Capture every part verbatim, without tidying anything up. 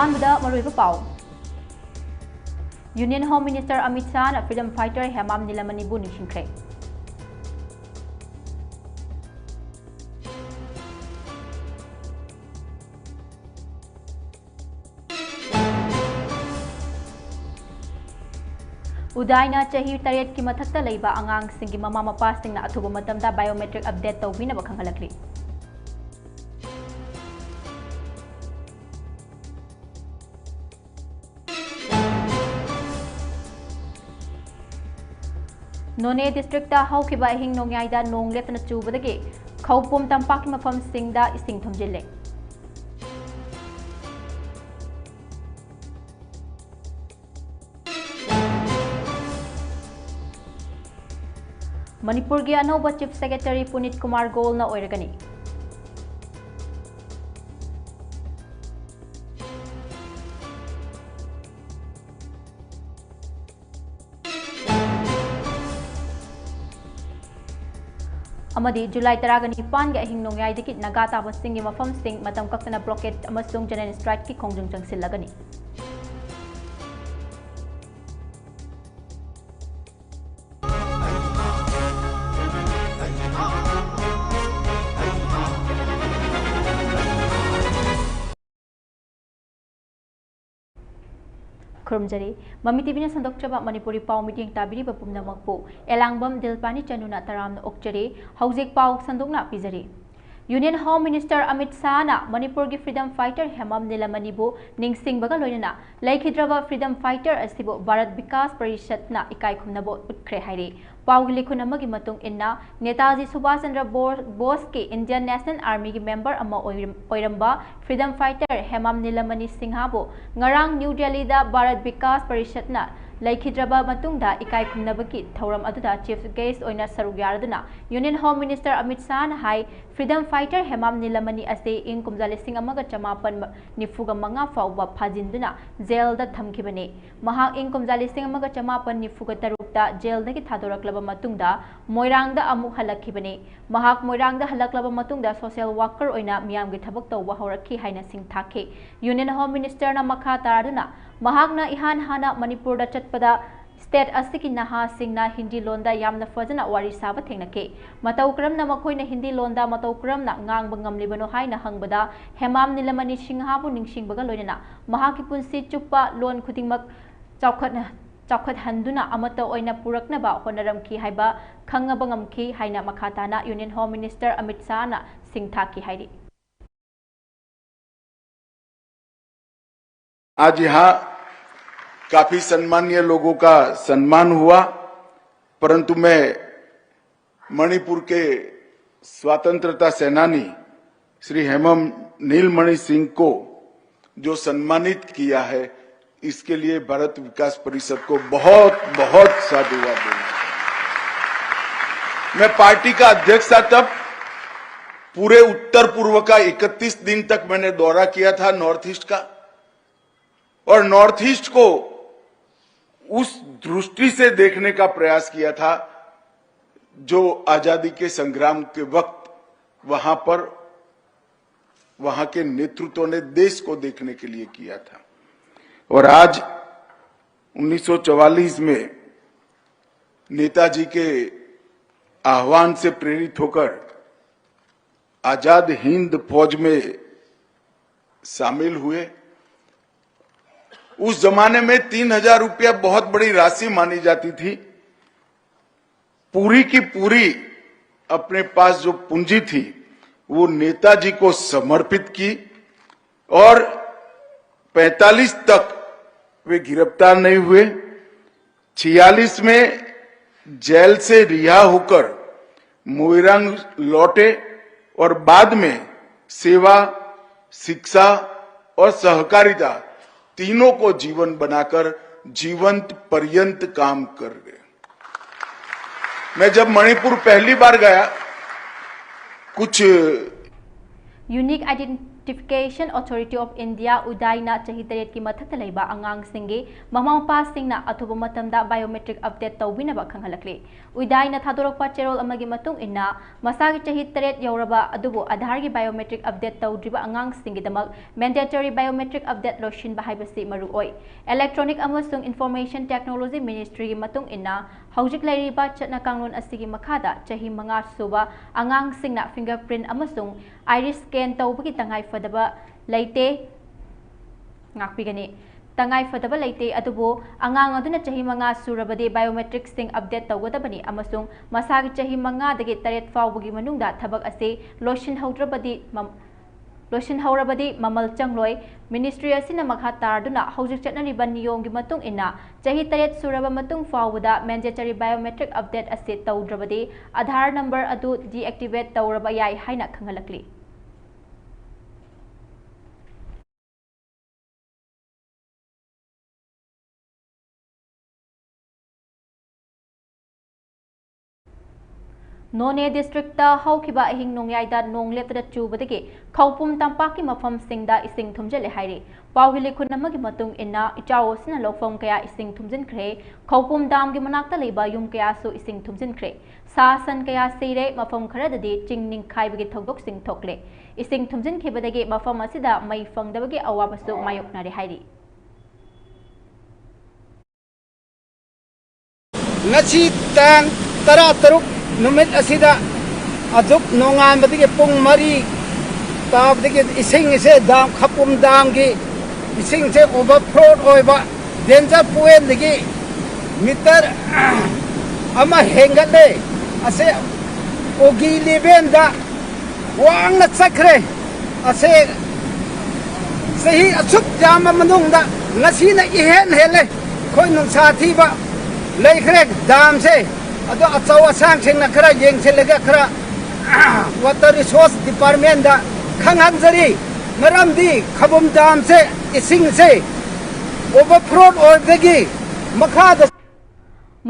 ꯑꯍꯥꯟꯕꯗ ꯃꯔꯨꯑꯣꯏꯕ ꯄꯥꯎ꯫ Union Home Minister Amit Shahꯅ freedom fighter Hemam ꯅꯤꯂꯃꯅꯤꯕꯨ ꯅꯤꯡꯁꯤꯡꯈ꯭ꯔꯦ꯫ ꯎꯗꯥꯏꯅ ꯆꯍꯤ ꯇꯔꯦꯠꯀꯤ ꯃꯊꯛꯇ ꯂꯩꯕ ꯑꯉꯥꯡꯁꯤꯡꯒꯤ ꯃꯃꯥ ꯃꯄꯥꯁꯤꯡꯅ ꯑꯊꯨꯕ ꯃꯇꯝꯗ biometric update ꯇꯧꯕꯤꯅꯕ ꯈꯪꯍꯜꯂꯛꯂꯤ꯫ ꯅꯣꯅꯦ districtꯇ ꯍꯧꯈꯤꯕ ꯑꯍꯤꯡ ꯅꯣꯡꯌꯥꯏꯗ ꯅꯣꯡ ꯂꯦꯞꯇꯅ ꯆꯨꯕꯗꯒꯤ ꯈꯧꯄꯨꯝ ꯇꯝꯄꯥꯛꯀꯤ ꯃꯐꯝꯁꯤꯡꯗ ꯏꯁꯤꯡ ꯊꯨꯝꯖꯤꯜꯂꯦ꯫ ꯃꯅꯤꯄꯨꯔꯒꯤ ꯑꯅꯧꯕ Chief Secretary ꯄꯨꯅꯤꯠ ꯀꯨꯃꯥꯔ ꯒꯣꯜꯅ ꯑꯣꯏꯔꯒꯅꯤ꯫ ꯑꯃꯗꯤ ꯖꯨꯂꯥꯏ ꯇꯔꯥꯒ ꯅꯤꯄꯥꯟꯒꯤ ꯑꯍꯤꯡ ꯅꯣꯡꯌꯥꯏꯗꯒꯤ ꯅꯥꯒꯥ ꯇꯥꯕꯁꯤꯡꯒꯤ ꯃꯐꯝꯁꯤꯡ ꯃꯇꯝ ꯀꯛꯇꯅ blockade ꯑꯃꯁꯨꯡ general strikeꯀꯤ ꯈꯣꯡꯖꯪ ꯆꯪꯁꯤꯜꯂꯒꯅꯤ꯫ ꯈꯨꯔꯨꯝꯖꯔꯤ꯫ ꯃꯃꯤ ꯇꯤꯚꯤꯅ ꯁꯟꯗꯣꯛꯆꯕ ꯃꯅꯤꯄꯨꯔꯤ ꯄꯥꯎ ꯃꯤꯠꯌꯦꯡ ꯇꯥꯕꯤꯔꯤꯕ ꯄꯨꯝꯅꯃꯛꯄꯨ ꯑꯦꯂꯥꯡꯕꯝ ꯗꯤꯜꯄꯥꯅꯤ ꯆꯅꯨꯅ ꯇꯔꯥꯝꯅ ꯑꯣꯛꯆꯔꯤ꯫ ꯍꯧꯖꯤꯛ ꯄꯥꯎ ꯁꯟꯗꯣꯛꯅ ꯄꯤꯖꯔꯤ꯫ Union Home Minister Amit Shahꯅ ꯃꯅꯤꯄꯨꯔꯒꯤ freedom fighter ꯍꯦꯃꯥꯝ ꯅꯤꯂꯃꯅꯤꯕꯨ ꯅꯤꯡꯁꯤꯡꯕꯒ ꯂꯣꯏꯅꯅ ꯂꯩꯈꯤꯗ꯭ꯔꯕ freedom fighter ꯑꯁꯤꯕꯨ ꯚꯥꯔꯠ ꯕꯤꯀꯥꯁ ꯄꯔꯤꯁꯠꯅ ꯏꯀꯥꯏ ꯈꯨꯝꯅꯕ ꯎꯠꯈ꯭ꯔꯦ ꯍꯥꯏꯔꯤ꯫ ꯄꯥꯎꯒꯤ ꯂꯤꯈꯨꯟ ꯑꯃꯒꯤ ꯃꯇꯨꯡ ꯏꯟꯅ, ꯅꯦꯇꯥꯖꯤ ꯁꯨꯚꯥꯁ ꯆꯟꯗ꯭ꯔ ꯕꯣ-, ꯕꯣꯁꯀꯤ Indian National Armyꯒꯤ member ꯑꯃ ꯑꯣꯏꯔꯝ-, ꯑꯣꯏꯔꯝꯕ freedom fighter ꯍꯦꯃꯥꯝ ꯅꯤꯂꯃꯅꯤ ꯁꯤꯡꯍꯕꯨ ꯉꯔꯥꯡ ꯅ꯭ꯌꯨ ꯗꯦꯜꯂꯤꯗ ꯚꯥꯔꯠ ꯕꯤꯀꯥꯁ ꯄꯔꯤꯁꯠꯅ ꯂꯩꯈꯤꯗ꯭ꯔꯕ ꯃꯇꯨꯡꯗ ꯏꯀꯥꯏ ꯈꯨꯝꯅꯕꯒꯤ ꯊꯧꯔꯝ ꯑꯗꯨꯗ Chief Guest ꯑꯣꯏꯅ ꯁꯔꯨꯛ ꯌꯥꯔꯗꯨꯅ Union Home Minister ꯑꯃꯤꯠ ꯁꯥꯍꯅ ꯍꯥꯏ, Freedom Fighter ꯍꯦꯃꯥꯝ ꯅꯤꯂꯃꯅꯤ ꯑꯁꯤ ꯏꯪ ꯀꯨꯝꯖꯥ ꯂꯤꯁꯤꯡ ꯑꯃꯒ ꯆꯃꯥꯄꯟ ꯅꯤꯐꯨꯒ ꯃꯉꯥ ꯐꯥꯎꯕ ꯐꯥꯖꯤꯟꯗꯨꯅ ꯖꯦꯜꯗ ꯊꯝꯈꯤꯕꯅꯤ꯫ ꯃꯍꯥꯛ ꯏꯪ ꯀꯨꯝꯖꯥ ꯂꯤꯁꯤꯡ ꯑꯃꯒ ꯆꯃꯥꯄꯟ ꯅꯤꯐꯨꯒ ꯇꯔꯨꯛꯇ ꯖꯦꯜꯗꯒꯤ ꯊꯥꯗꯣꯔꯛꯂꯕ ꯃꯇꯨꯡꯗ ꯃꯣꯏꯔꯥꯡꯗ ꯑꯃꯨꯛ ꯍꯜꯂꯛꯈꯤꯕꯅꯤ꯫ ꯃꯍꯥꯛ ꯃꯣꯏꯔꯥꯡꯗ ꯍꯜꯂꯛꯂꯕ ꯃꯇꯨꯡꯗ social worker ꯑꯣꯏꯅ ꯃꯤꯌꯥꯝꯒꯤ ꯊꯕꯛ ꯇꯧꯕ ꯍꯧꯔꯛꯈꯤ ꯍꯥꯏꯅ ꯁꯤꯡꯊꯥꯈꯤ꯫ Union Home Ministerꯅ ꯃꯈꯥ ꯇꯥꯔꯗꯨꯅ ꯃꯍꯥꯛꯅ ꯏꯍꯥꯟ ꯍꯥꯟꯅ ꯃꯅꯤꯄꯨꯔꯗ ꯆꯠꯄꯗ state ꯑꯁꯤꯒꯤ ꯅꯍꯥꯁꯤꯡꯅ ꯍꯤꯟꯗꯤ ꯂꯣꯟꯗ ꯌꯥꯝꯅ ꯐꯖꯅ ꯋꯥꯔꯤ ꯁꯥꯕ ꯊꯦꯡꯅꯈꯤ꯫ ꯃꯇꯧ ꯀꯔꯝꯅ ꯃꯈꯣꯏꯅ ꯍꯤꯟꯗꯤ ꯂꯣꯟꯗ ꯃꯇꯧ ꯀꯔꯝꯅ ꯉꯥꯡꯕ ꯉꯝꯂꯤꯕꯅꯣ ꯍꯥꯏꯅ ꯍꯪꯕꯗ ꯍꯦꯃꯥꯝ ꯅꯤꯂꯃꯅꯤ ꯁꯤꯡꯍꯥꯕꯨ ꯅꯤꯡꯁꯤꯡꯕꯒ ꯂꯣꯏꯅꯅ ꯃꯍꯥꯛꯀꯤ ꯄꯨꯟꯁꯤ ꯆꯨꯞꯄ ꯂꯣꯟ ꯈꯨꯗꯤꯡꯃꯛ ꯆꯥꯎꯈꯠ-, ꯆꯥꯎꯈꯠꯍꯟꯗꯨꯅ ꯑꯃꯠꯇ ꯑꯣꯏꯅ ꯄꯨꯔꯛꯅꯕ ꯍꯣꯠꯅꯔꯝꯈꯤ ꯍꯥꯏꯕ ꯈꯪꯕ ꯉꯝꯈꯤ ꯍꯥꯏꯅ ꯃꯈꯥ ꯇꯥꯅ Union Home Minister ꯑꯃꯤꯠ ꯁꯥꯍꯅ ꯁꯤꯡꯊꯥꯈꯤ ꯍꯥꯏꯔꯤ꯫ आज यहाँ काफी सम्मानीय लोगों का सम्मान हुआ, परंतु मैं मणिपुर के स्वतंत्रता सेनानी श्री हेमम नीलमणि सिंह को जो सम्मानित किया है, इसके लिए भारत विकास परिषद को बहुत बहुत साधुवाद देना। मैं पार्टी का अध्यक्ष था तब, पूरे उत्तर पूर्व का इकतीस दिन तक मैंने दौरा किया था नॉर्थ ईस्ट का, और नॉर्थ ईस्ट को उस दृष्टि से देखने का प्रयास किया था जो आजादी के संग्राम के वक्त वहां पर वहां के नेतृत्व ने देश को देखने के लिए किया था। और आज उन्नीस सौ चवालीस में नेताजी के आह्वान से प्रेरित होकर आजाद हिंद फौज में शामिल हुए। उस जमाने में तीन हजार रुपया बहुत बड़ी राशि मानी जाती थी। पूरी की पूरी अपने पास जो पूंजी थी, वो नेताजी को समर्पित की और पैंतालीस तक वे गिरफ्तार नहीं हुए। छियालीस में जेल से रिहा होकर मोइरांग लौटे और बाद में सेवा, शिक्षा और सहकारिता तीनों को जीवन बनाकर जीवंत पर्यंत काम कर रहे। मैं जब मणिपुर पहली बार गया, कुछ Unique Identification Authority of India, UIDAI ꯅ ꯆꯍꯤ ꯇꯔꯦꯠꯀꯤ ꯃꯊꯛꯇ ꯂꯩꯕ ꯑꯉꯥꯡꯁꯤꯡꯒꯤ ꯃꯃꯥ ꯃꯄꯥꯁꯤꯡꯅ ꯑꯊꯨꯕ ꯃꯇꯝꯗ biometric update ꯇꯧꯕꯤꯅꯕ ꯈꯪꯍꯜꯂꯛꯂꯤ꯫ UIDAI ꯅ ꯊꯥꯗꯣꯔꯛꯄ ꯆꯦꯔꯣꯜ ꯑꯃꯒꯤ ꯃꯇꯨꯡ ꯏꯟꯅ, ꯃꯁꯥꯒꯤ ꯆꯍꯤ ꯇꯔꯦꯠ ꯌꯧꯔꯕ ꯑꯗꯨꯕꯨ ꯑꯥꯙꯥꯔꯒꯤ biometric update ꯇꯧꯗ꯭ꯔꯤꯕ ꯑꯉꯥꯡꯁꯤꯡꯒꯤꯗꯃꯛ mandatory biometric update ꯂꯣꯏꯁꯤꯟꯕ ꯍꯥꯏꯕꯁꯤ ꯃꯔꯨ ꯑꯣꯏ꯫ Electronic ꯑꯃꯁꯨꯡ Information Technology Ministry ꯒꯤ ꯃꯇꯨꯡ ꯏꯟꯅ, ꯍꯧꯖꯤꯛ ꯂꯩꯔꯤꯕ ꯆꯠꯅ ꯀꯥꯡꯂꯣꯟ ꯑꯁꯤꯒꯤ ꯃꯈꯥꯗ ꯆꯍꯤ ꯃꯉꯥ ꯁꯨꯕ ꯑꯉꯥꯡꯁꯤꯡꯅ fingerprint ꯑꯃꯁꯨꯡ iris scan ꯇꯧꯕꯒꯤ ꯇꯉꯥꯏ ꯐꯗꯕ ꯂꯩꯇꯦ꯫ ꯉꯥꯛꯄꯤꯒꯅꯤ꯫ ꯇꯉꯥꯏ ꯐꯗꯕ ꯂꯩꯇꯦ, ꯑꯗꯨꯕꯨ ꯑꯉꯥꯡ ꯑꯗꯨꯅ ꯆꯍꯤ ꯃꯉꯥ ꯁꯨꯔꯕꯗꯤ biometric ꯁꯤꯡ update ꯇꯧꯒꯗꯕꯅꯤ ꯑꯃꯁꯨꯡ ꯃꯁꯥꯒꯤ ꯆꯍꯤ ꯃꯉꯥꯗꯒꯤ ꯇꯔꯦꯠ ꯐꯥꯎꯕꯒꯤ ꯃꯅꯨꯡꯗ ꯊꯕꯛ ꯑꯁꯤ ꯂꯣꯏꯁꯤꯟꯍꯧꯗ꯭ꯔꯕꯗꯤ ꯃꯝ-, ꯂꯣꯏꯁꯤꯟꯍꯧꯔꯕꯗꯤ ꯃꯃꯜ ꯆꯪꯂꯣꯏ꯫ Ministry ꯑꯁꯤꯅ ꯃꯈꯥ ꯇꯥꯔꯗꯨꯅ ꯍꯧꯖꯤꯛ ꯆꯠꯅꯔꯤꯕ ꯅꯤꯌꯣꯝꯒꯤ ꯃꯇꯨꯡ ꯏꯟꯅ ꯆꯍꯤ ꯇꯔꯦꯠ ꯁꯨꯔꯕ ꯃꯇꯨꯡ ꯐꯥꯎꯕꯗ mandatory biometric update ꯑꯁꯤ ꯇꯧꯗ꯭ꯔꯕꯗꯤ ꯑꯥꯙꯥꯔ number ꯑꯗꯨ deactivate ꯇꯧꯔꯕ ꯌꯥꯏ ꯍꯥꯏꯅ ꯈꯪꯍꯜꯂꯛꯂꯤ꯫ ꯅꯣꯅꯦ district ꯇ ꯍꯧꯈꯤꯕ ꯑꯍꯤꯡ ꯅꯣꯡꯌꯥꯏꯗ ꯅꯣꯡ ꯂꯦꯞꯇꯅ ꯆꯨꯕꯗꯒꯤ ꯈꯧꯄꯨꯝ ꯇꯝꯄꯥꯛꯀꯤ ꯃꯐꯝꯁꯤꯡꯗ ꯏꯁꯤꯡ ꯊꯨꯝꯖꯤꯜꯂꯦ ꯍꯥꯏꯔꯤ꯫ ꯄꯥꯎ ꯍꯤꯂꯤ ꯈꯨꯟ ꯑꯃꯒꯤ ꯃꯇꯨꯡ ꯏꯟꯅ, ꯏꯆꯥꯎ ꯑꯁꯤꯅ ꯂꯧꯐꯝ ꯀꯌꯥ ꯏꯁꯤꯡ ꯊꯨꯝꯖꯤꯟꯈ꯭ꯔꯦ꯫ ꯈꯧꯄꯨꯝ dam ꯒꯤ ꯃꯅꯥꯛꯇ ꯂꯩꯕ ꯌꯨꯝ ꯀꯌꯥꯁꯨ ꯏꯁꯤꯡ ꯊꯨꯝꯖꯤꯟꯈ꯭ꯔꯦ꯫ ꯁꯥ ꯁꯟ ꯀꯌꯥ ꯁꯤꯔꯦ, ꯃꯐꯝ ꯈꯔꯗꯗꯤ ꯆꯤꯡ ꯅꯤꯡꯈꯥꯏꯕꯒꯤ ꯊꯧꯗꯣꯛꯁꯤꯡ ꯊꯣꯛꯂꯦ꯫ ꯏꯁꯤꯡ ꯊꯨꯝꯖꯤꯟꯈꯤꯕꯗꯒꯤ ꯃꯐꯝ ꯑꯁꯤꯗ ꯃꯩ ꯐꯪꯗꯕꯒꯤ ꯑꯋꯥꯕꯁꯨ ꯃꯥꯌꯣꯛꯅꯔꯦ ꯍꯥꯏꯔꯤ꯫ ꯉꯁꯤ ꯇꯥꯡ ꯇꯔꯥꯇꯔꯨꯛ ꯅꯨꯃꯤꯠ ꯑꯁꯤꯗ ꯑꯁꯨꯛ ꯅꯣꯡꯉꯥꯟꯕꯗꯒꯤ ꯄꯨꯡ ꯃꯔꯤ ꯇꯥꯕꯗꯒꯤ ꯏꯁꯤꯡ ꯑꯁꯦ dam, ꯈꯄꯨꯝ dam ꯒꯤ ꯏꯁꯤꯡꯁꯦ overflow ꯑꯣꯏꯕ, danger point ꯗꯒꯤ meter ꯑꯃ ꯍꯦꯟꯒꯠꯂꯦ꯫ ꯑꯁꯦ ꯑꯣꯒꯤ level ꯗ ꯋꯥꯡꯅ ꯆꯠꯈ꯭ꯔꯦ꯫ ꯑꯁꯦ ꯆꯍꯤ ꯑꯁꯨꯛ ꯌꯥꯝꯕ ꯃꯅꯨꯡꯗ ꯉꯁꯤꯅ ꯏꯍꯦꯟ ꯍꯦꯜꯂꯦ꯫ ꯑꯩꯈꯣꯏ ꯅꯨꯡꯁꯥ ꯊꯤꯕ ꯂꯩꯈ꯭ꯔꯦ꯫ Dam ꯁꯦ ꯑꯗꯣ ꯑꯆꯧ ꯑꯁꯥꯡꯁꯤꯡꯅ ꯈꯔ ꯌꯦꯡꯁꯤꯜꯂꯒ ꯈꯔ Water Resource Department ꯗ ꯈꯪꯍꯟꯖꯔꯤ꯫ ꯃꯔꯝꯗꯤ ꯈꯕꯨꯝ dam ꯁꯦ ꯏꯁꯤꯡꯁꯦ ꯑꯣꯚꯔꯊ꯭ꯔꯣꯟ ꯑꯣꯏꯕꯗꯒꯤ ꯃꯈꯥꯗ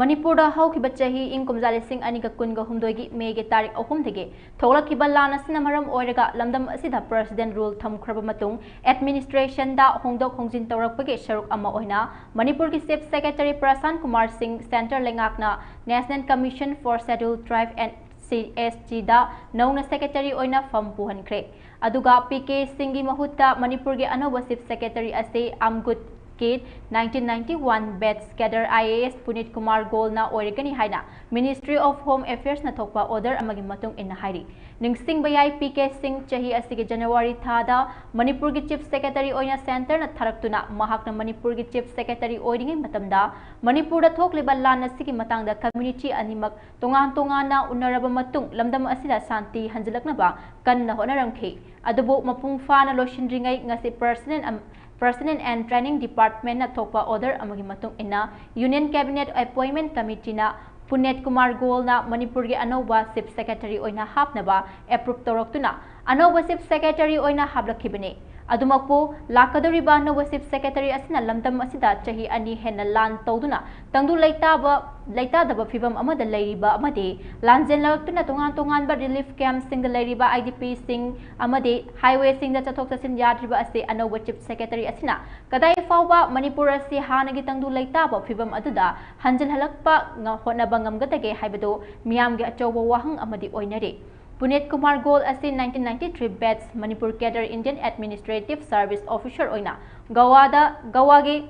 ꯃꯅꯤꯄꯨꯔꯗ ꯍꯧꯈꯤꯕ ꯆꯍꯤ ꯏꯪ ꯀꯨꯝꯖꯥ ꯂꯤꯁꯤꯡ ꯑꯅꯤꯒ ꯀꯨꯟꯒ ꯍꯨꯝꯗꯣꯏꯒꯤ ꯃꯦꯒꯤ ꯇꯥꯔꯤꯛ ꯑꯍꯨꯝꯗꯒꯤ ꯊꯣꯛꯂꯛꯈꯤꯕ ꯂꯥꯟ ꯑꯁꯤꯅ ꯃꯔꯝ ꯑꯣꯏꯔꯒ ꯂꯝꯗꯝ ꯑꯁꯤꯗ President Rule ꯊꯝꯈ꯭ꯔꯕ ꯃꯇꯨꯡ administrationꯗ ꯍꯣꯡꯗꯣꯛ ꯍꯣꯡꯖꯤꯟ ꯇꯧꯔꯛꯄꯒꯤ ꯁꯔꯨꯛ ꯑꯃ ꯑꯣꯏꯅ ꯃꯅꯤꯄꯨꯔꯒꯤ Chief Secretary ꯄ꯭ꯔꯁꯥꯟ ꯀꯨꯃꯥꯔ ꯁꯤꯡ Centre ꯂꯩꯉꯥꯛꯅ National Commission for Scheduled Tribe and C S Tꯗ ꯅꯧꯅ Secretary ꯑꯣꯏꯅ ꯐꯝ ꯄꯨꯍꯟꯈ꯭ꯔꯦ꯫ ꯑꯗꯨꯒ ꯄꯤ ꯀꯦ ꯁꯤꯡꯒꯤ ꯃꯍꯨꯠꯇ ꯃꯅꯤꯄꯨꯔꯒꯤ ꯑꯅꯧꯕ Chief Secretary ꯑꯁꯤ ꯑꯝꯒꯨꯠ ꯀꯦ nineteen ninety one batch cadre I A S ꯄꯨꯅꯤꯠ Kumar ꯒꯣꯜꯅ ꯑꯣꯏꯔꯒꯅꯤ ꯍꯥꯏꯅ Ministry of Home Affairsꯅ ꯊꯣꯛꯄ order ꯑꯃꯒꯤ ꯃꯇꯨꯡ ꯏꯟꯅ ꯍꯥꯏꯔꯤ꯫ ꯅꯤꯡꯁꯤꯡꯕ ꯌꯥꯏ, ꯄꯤ ꯀꯦ ꯁꯤꯡ ꯆꯍꯤ ꯑꯁꯤꯒꯤ January ꯊꯥꯗ ꯃꯅꯤꯄꯨꯔꯒꯤ Chief Secretary ꯑꯣꯏꯅ Centreꯅ ꯊꯥꯔꯛꯇꯨꯅ ꯃꯍꯥꯛꯅ ꯃꯅꯤꯄꯨꯔꯒꯤ Chief Secretary ꯑꯣꯏꯔꯤꯉꯩ ꯃꯇꯝꯗ ꯃꯅꯤꯄꯨꯔꯗ ꯊꯣꯛꯂꯤꯕ ꯂꯥꯟ ꯑꯁꯤꯒꯤ ꯃꯇꯥꯡꯗ community ꯑꯅꯤꯃꯛ ꯇꯣꯉꯥꯟ ꯇꯣꯉꯥꯟꯅ ꯎꯅꯔꯕ ꯃꯇꯨꯡ ꯂꯝꯗꯝ ꯑꯁꯤꯗ ꯁꯥꯟꯇꯤ ꯍꯟꯖꯤꯜꯂꯛꯅꯕ ꯀꯟꯅ ꯍꯣꯠꯅꯔꯝꯈꯤ꯫ ꯑꯗꯨꯕꯨ ꯃꯄꯨꯡ ꯐꯥꯅ ꯂꯣꯏꯁꯤꯟꯗ꯭ꯔꯤꯉꯩ ꯉꯁꯤ Personnel ꯑꯝ-, Personnel and Training Departmentꯅ ꯊꯣꯛꯄ order ꯑꯃꯒꯤ ꯃꯇꯨꯡ ꯏꯟꯅ Union Cabinet Appointment Committeeꯅ ꯄꯨꯅꯦꯠ ꯀꯨꯃꯥꯔ ꯒꯣꯜꯅ ꯃꯅꯤꯄꯨꯔꯒꯤ ꯑꯅꯧꯕ Chief Secretary ꯑꯣꯏꯅ ꯍꯥꯞꯅꯕ approve ꯇꯧꯔꯛꯇꯨꯅ ꯑꯅꯧꯕ Chief Secretary ꯑꯣꯏꯅ ꯍꯥꯞꯂꯛꯈꯤꯕꯅꯤ꯫ ꯑꯗꯨꯃꯛꯄꯨ, ꯂꯥꯛꯀꯗꯧꯔꯤꯕ ꯑꯅꯧꯕ Chief Secretary ꯑꯁꯤꯅ ꯂꯝꯗꯝ ꯑꯁꯤꯗ ꯆꯍꯤ ꯑꯅꯤ ꯍꯦꯟꯅ ꯂꯥꯟ ꯇꯧꯗꯨꯅ ꯇꯪꯗꯨ ꯂꯩꯇꯥꯕ, ꯂꯩꯇꯥꯗꯕ ꯐꯤꯕꯝ ꯑꯃꯗ ꯂꯩꯔꯤꯕ ꯑꯃꯗꯤ ꯂꯥꯟꯖꯦꯟꯅꯔꯛꯇꯨꯅ ꯇꯣꯉꯥꯟ ꯇꯣꯉꯥꯟꯕ relief campꯁꯤꯡꯗ ꯂꯩꯔꯤꯕ I D Pꯁꯤꯡ ꯑꯃꯗꯤ highwayꯁꯤꯡꯗ ꯆꯠꯊꯣꯛ ꯆꯠꯁꯤꯟ ꯌꯥꯗ꯭ꯔꯤꯕ ꯑꯁꯤ ꯑꯅꯧꯕ Chief Secretary ꯑꯁꯤꯅ ꯀꯗꯥꯏ ꯐꯥꯎꯕ ꯃꯅꯤꯄꯨꯔ ꯑꯁꯤ ꯍꯥꯟꯅꯒꯤ ꯇꯪꯗꯨ ꯂꯩꯇꯥꯕ ꯐꯤꯕꯝ ꯑꯗꯨꯗ ꯍꯟꯖꯤꯜꯍꯜꯂꯛꯄ ꯉ-, ꯍꯣꯠꯅꯕ ꯉꯝꯒꯗꯒꯦ ꯍꯥꯏꯕꯗꯨ ꯃꯤꯌꯥꯝꯒꯤ ꯑꯆꯧꯕ ꯋꯥꯍꯪ ꯑꯃꯗꯤ ꯑꯣꯏꯅꯔꯤ꯫ ꯄꯨꯅꯦꯠ ꯀꯨꯃꯥꯔ ꯒꯣꯜ ꯑꯁꯤ nineteen ninety-three batch Manipur cadre Indian Administrative Service Officer ꯑꯣꯏꯅ ꯒꯋꯥꯗ, ꯒꯋꯥꯒꯤ